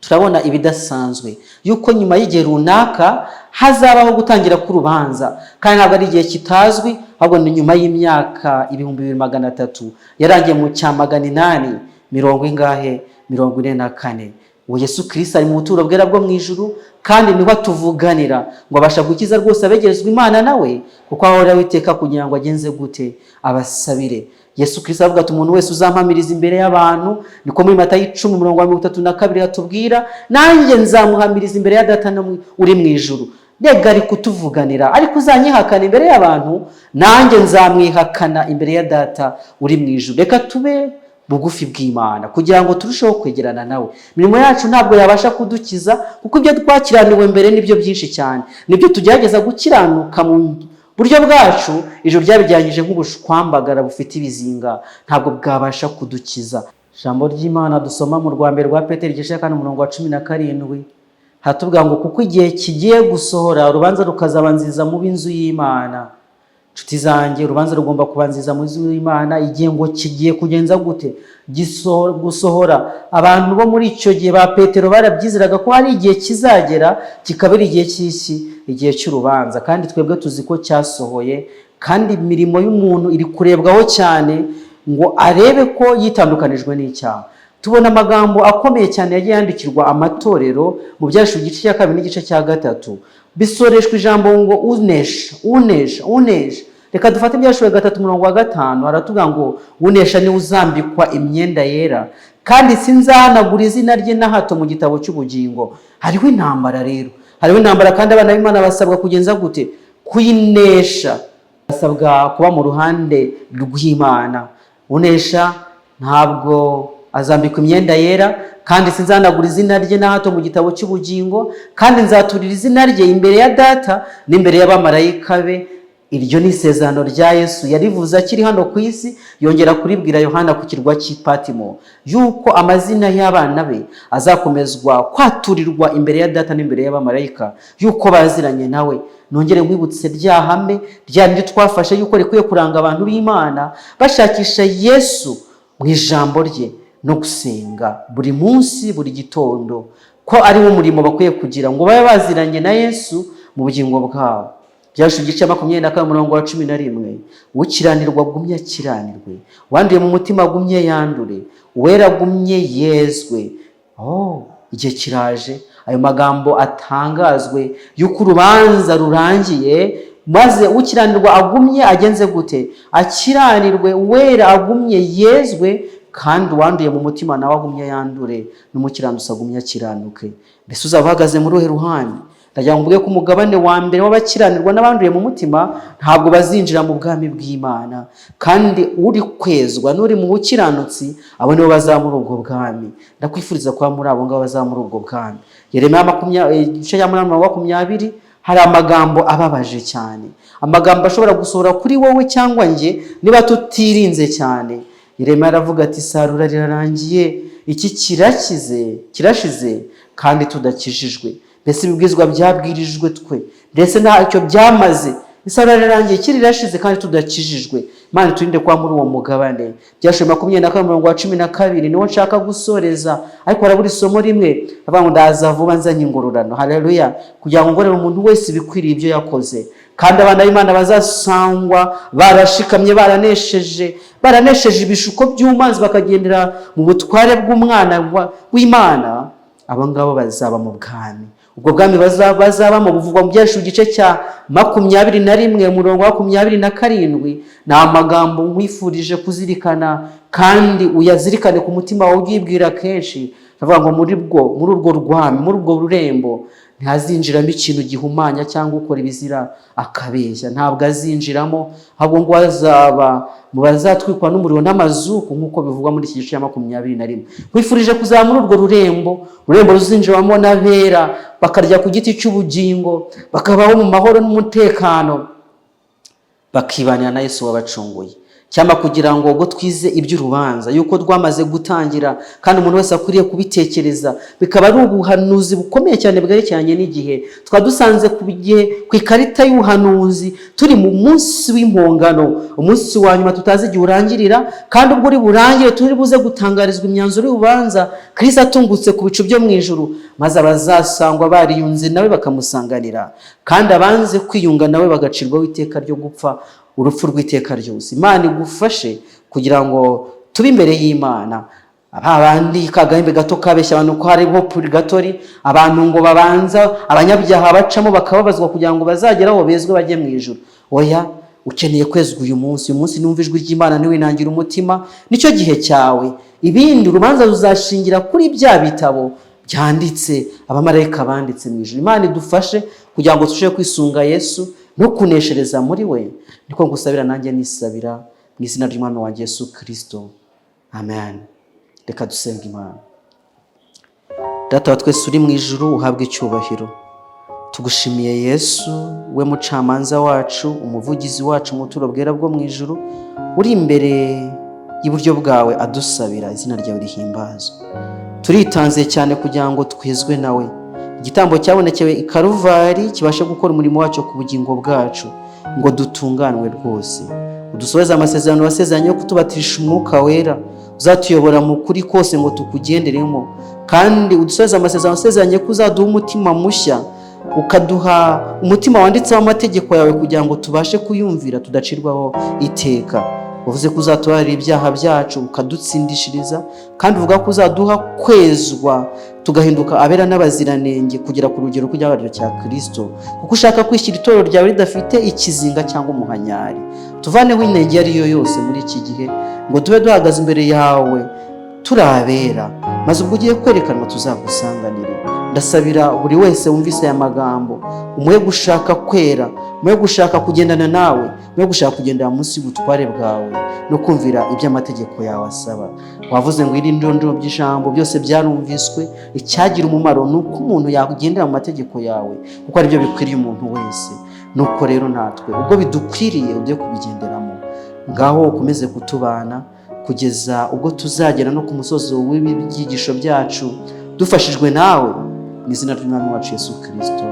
turabona ibidasanzwe yuko nyuma y'igihe runaka hazabaho gutangira k'urubanza, kandi ntabwo ari igihe kitazwi, ahubwo ni nyuma y'imyaka 2300 yarangiye mu cya 800 mirongo ingahe? 44. Uwo Yesu Kirisito ari mu buturo bwera bwo mu ijuru, kandi niho atuvuganira ngo abasha gukiza rwose abegerezwa Imana nawe, kuko ahoraho iteka kugira ngo agenze gute? Abasabire. Yesu Kirisito avuga ati: "Umuntu wese uzampamiriza imbere y'abantu," niko muri Matayo 10 umurongo wa 32 hatubwira, "nanjye nzamuhamiriza imbere ya Data no uri mu ijuru." Rega ari kutuvuganira. "Ariko uzanyihakana imbere y'abantu, nanjye nzamwihakana imbere ya Data uri mu ijuru." Reka tube bugufi bw'Imana kugira ngo turusheho kwegerana nawe. Imirimo yacu ntabwo yabasha kudukiza, kuko ibyo twakiraniwe mbere nibyo byinshi cyane, nibyo tugerageza gukiranuka mu buryo bwacu. Ijoro ryabijyanyije nk'ubushwambagara bufite ibizinga, ntabwo bwabasha kudukiza. Ijambo ry'Imana dusoma mu rwa mbere rwa Petero igice cya 4 umurongo wa 17 haratubwira ngo: "Kuko igihe kigiye gusohora, urubanza rukazabanziriza mu b'inzu y'Imana." Inshuti zanjye, urubanza rugomba kubanziriza mu nzu y'Imana. Igihe ngo kigiye kugenza gute? Gusohora. Abantu bo muri icyo gihe ba Petero barabyizeraga ko hari igihe kizagera kikaba ari igihe cy'iki? Igihe cy'urubanza. Kandi twebwe tuzi ko cyasohoye, kandi imirimo y'umuntu iri kurebwaho cyane ngo arebe ko yitandukanijwe n'icyaha. Tubona amagambo akomeye cyane yagiye yandikirwa amatorero mu Byahishuwe igice cya kabiri n'igice cya gatatu, bisoreshwa ijambo ngo: "Unesha, unesha, unesha." Reka dufate Ibyahishuwe 3 umurongo wa 5. Haratubwira ngo: "Unesha niwe uzambikwa imyenda yera, kandi sinzahanagura izina rye na hato mu gitabo cy'ubugingo." Hariho intambara rero, hariho intambara, kandi abana b'Imana basabwa kugenza gute? Kuyinesha. Basabwa kuba mu ruhande rw'Imana. Unesha ntabwo azambikwa imyenda yera, kandi sinzahanagura izina rye na hato mu gitabo cy'ubugingo, kandi nzaturira izina rye imbere ya Data n'imbere y'abamarayika be. Iryo ni isezerano rya Yesu yarivuze akiri hano ku isi, yongera kuribwira Yohana ku kirwa cy'i Patimo, yuko amazina y'abana be azakomezwa kwaturirwa imbere ya Data n'imbere y'abamarayika, yuko baziranye nawe. Nongere nkwibutse rya hame rya rindi twafashe, yuko rikwiye kuranga abantu b'Imana bashakisha Yesu mu ijambo rye no gusenga buri munsi, buri gitondo, ko ari wo murimo bakwiye kugira ngo babe baziranye na Yesu mu bugingo bwabo. Byahishuwe igice 22 umurongo wa 11: "Ukiranirwa agumye akiranirwe, uwanduye mu mutima agumye yandure, uwera agumye yezwe." Oh, igihe kiraje ayo magambo atangazwe yuko urubanza rurangiye, maze ukiranirwa agumye agenze gute? Akiranirwe, uwera agumye yezwe, kandi uwanduye mu mutima nawe agumye yandure, n'umukiranutsi agumye akiranuke. Mbese uzaba uhagaze muri uruhe ruhande? Ndagira ngo mvuge ko umugabane wa mbere w'abakiranirwa n'abanduye mu mutima ntabwo bazinjira mu bwami bw'Imana, kandi uri kwezwa n'uri mu bukiranutsi, abo nibo bazaba muri ubwo bwami. Ndakwifuriza kuba muri abo ngabo bazaba muri ubwo bwami. Yeremiya igice cya 8 20, hari amagambo ababaje cyane, amagambo ashobora gusohora kuri wowe cyangwa njye niba tutirinze cyane. Yeremiya aravuga ati: "Isarura rirarangiye, iki kirakize, kirashize kandi tudakijijwe." Mbese ibibwizwa byabwirijwe twe, ndetse ntacyo byamaze? Isarura rirarangiye, iki rirashize kandi tudakijijwe. Imana iturinde kuba muri uwo mugabane. Byahishuwe 22 umurongo wa 12 niwo nshaka gusoreza, ariko harabura isomo rimwe. Avuga ngo: "Ndaza vuba nzanye ingororano," haleluya, "kugira ngo ngorere umuntu wese ibikwiriye ibyo yakoze." Kandi abana b'Imana bazasangwa barashikamye, baranesheje, baranesheje ibishuko by'umwanzi, bakagendera mu butware bw'umwana w'Imana, abo ngabo bazaba mu bwami. Ubwo bwami bazabamo buvugwa mu Byahishuwe igice cya 21, umurongo wa 27. Ni amagambo nkwifurije kuzirikana, kandi uyazirikane ku mutima wawe, ujye kenshi. Avuga ngo muri urwo rwami, muri urwo rurembo, ntihazinjiramo ikintu gihumanya cyangwa ukora ibizira akabeshya. Ntabwo azinjiramo, ahubwo ngo azaba mu bazatwikwa n'umuriro n'amazuku, nk'uko bivugwa muri iki gice cya 21. Nkwifurije kuzaba muri urwo rurembo, ururembo ruzinjirwamo n'abera, bakarya ku giti cy'ubugingo, bakabaho mu mahoro n'umutekano, bakibanira na Yesu wabacunguye. Cyangwa kugira ngo ubwo twize iby'urubanza yuko rwamaze gutangira, kandi umuntu wese akwiriye kubitekereza, bikaba ari ubuhanuzi bukomeye cyane bwerekeranye n'igihe twaba dusanze ku gihe, ku ikarita y'ubuhanuzi, turi mu munsi w'impongano, umunsi wa nyuma tutazi igihe urangirira. Kandi ubwo uri burangire, turi buze gutangarizwa imyanzuro y'urubanza, Kristo atungutse ku bicu byo mu ijuru, maze abazasangwa bariyunze nawe bakamusanganira, kandi abanze kwiyunga nawe bagacirwaho iteka ryo gupfa urupfu rw'iteka ryose. Imana igufashe kugira ngo tube imbere y'Imana ba bandi kagahembe gato kabeshya abantu ko hariho purigatori, abantu ngo babanza abanyabyaha bacamo bakababazwa kugira ngo bazageraho bezwe bajye mu ijuru. Oya, ukeneye kwezwa uyu munsi. Uyu munsi numva ijwi ry'Imana, ntiwinangire umutima, nicyo gihe cyawe. Ibindi, urubanza ruzashingira kuri bya bitabo byanditse, abamarayika banditse mu ijuru. Imana idufashe kugira ngo turusheho kwisunga Yesu no kuneshereza muri we. Niko ngusabira, nanjye nisabira, mu izina ry'Umwami wanjye Yesu Kirisito, amen. Reka dusenga Imana. Data wa twese uri mu ijuru, uhabwe icyubahiro. Tugushimiye Yesu, we mucamanza wacu, umuvugizi wacu mu buturo bwera bwo mu ijuru, uri imbere y'iburyo bwawe adusabira. Izina ryawe rihimbazwe. Turitanze cyane kugira ngo twezwe nawe, igitambo cyabonekewe i Karuvari kibashe gukora umurimo wacyo ku bugingo bwacu, ngo dutunganwe rwose. Udusoheze amasezerano wasezeranye yo kutubatisha Umwuka Wera uzatuyobora mu kuri kose ngo tukugenderemo, kandi udusoheze amasezerano wasezeranye ko uzaduha umutima mushya, ukaduha umutima wanditseho amategeko yawe, kugira ngo tubashe kuyumvira tudacirwaho iteka. Wavuze ko uzatubarira ibyaha byacu, ukadutsindishiriza, kandi uvuga ko uzaduha kwezwa, tugahinduka abera n'abaziranenge kugera ku rugero rw'igihagararo cya Kirisito, kuko ushaka kwishyira itorero ryawe ridafite ikizinga cyangwa umuhanyari. Tuvaneho inenge iyo ari yo yose muri iki gihe, ngo tube duhagaze imbere yawe turi abera, maze ubwo ugiye kwerekanwa tuzagusanganire. Ndasabira buri wese wumvise aya magambo: umuhe gushaka kwera, umuhe gushaka kugendana nawe, umuhe gushaka kugendera munsi y'ubutware bwawe no kumvira ibyo amategeko yawe asaba. Wavuze ngo iri ndondoro by'ijambo byose byarumviswe, icyagira umumaro ni uko umuntu yagendera mu mategeko yawe, kuko aribyo bikwiriye umuntu wese. Nuko rero natwe ubwo bidukwiriye, ujye kubigenderamo. Ngaho ukomeze kutubana kugeza ubwo tuzagera no ku musozi w'ibi byigisho byacu, dufashijwe nawe, mu izina ry'Umwami wacu Yesu Kirisito,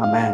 amen.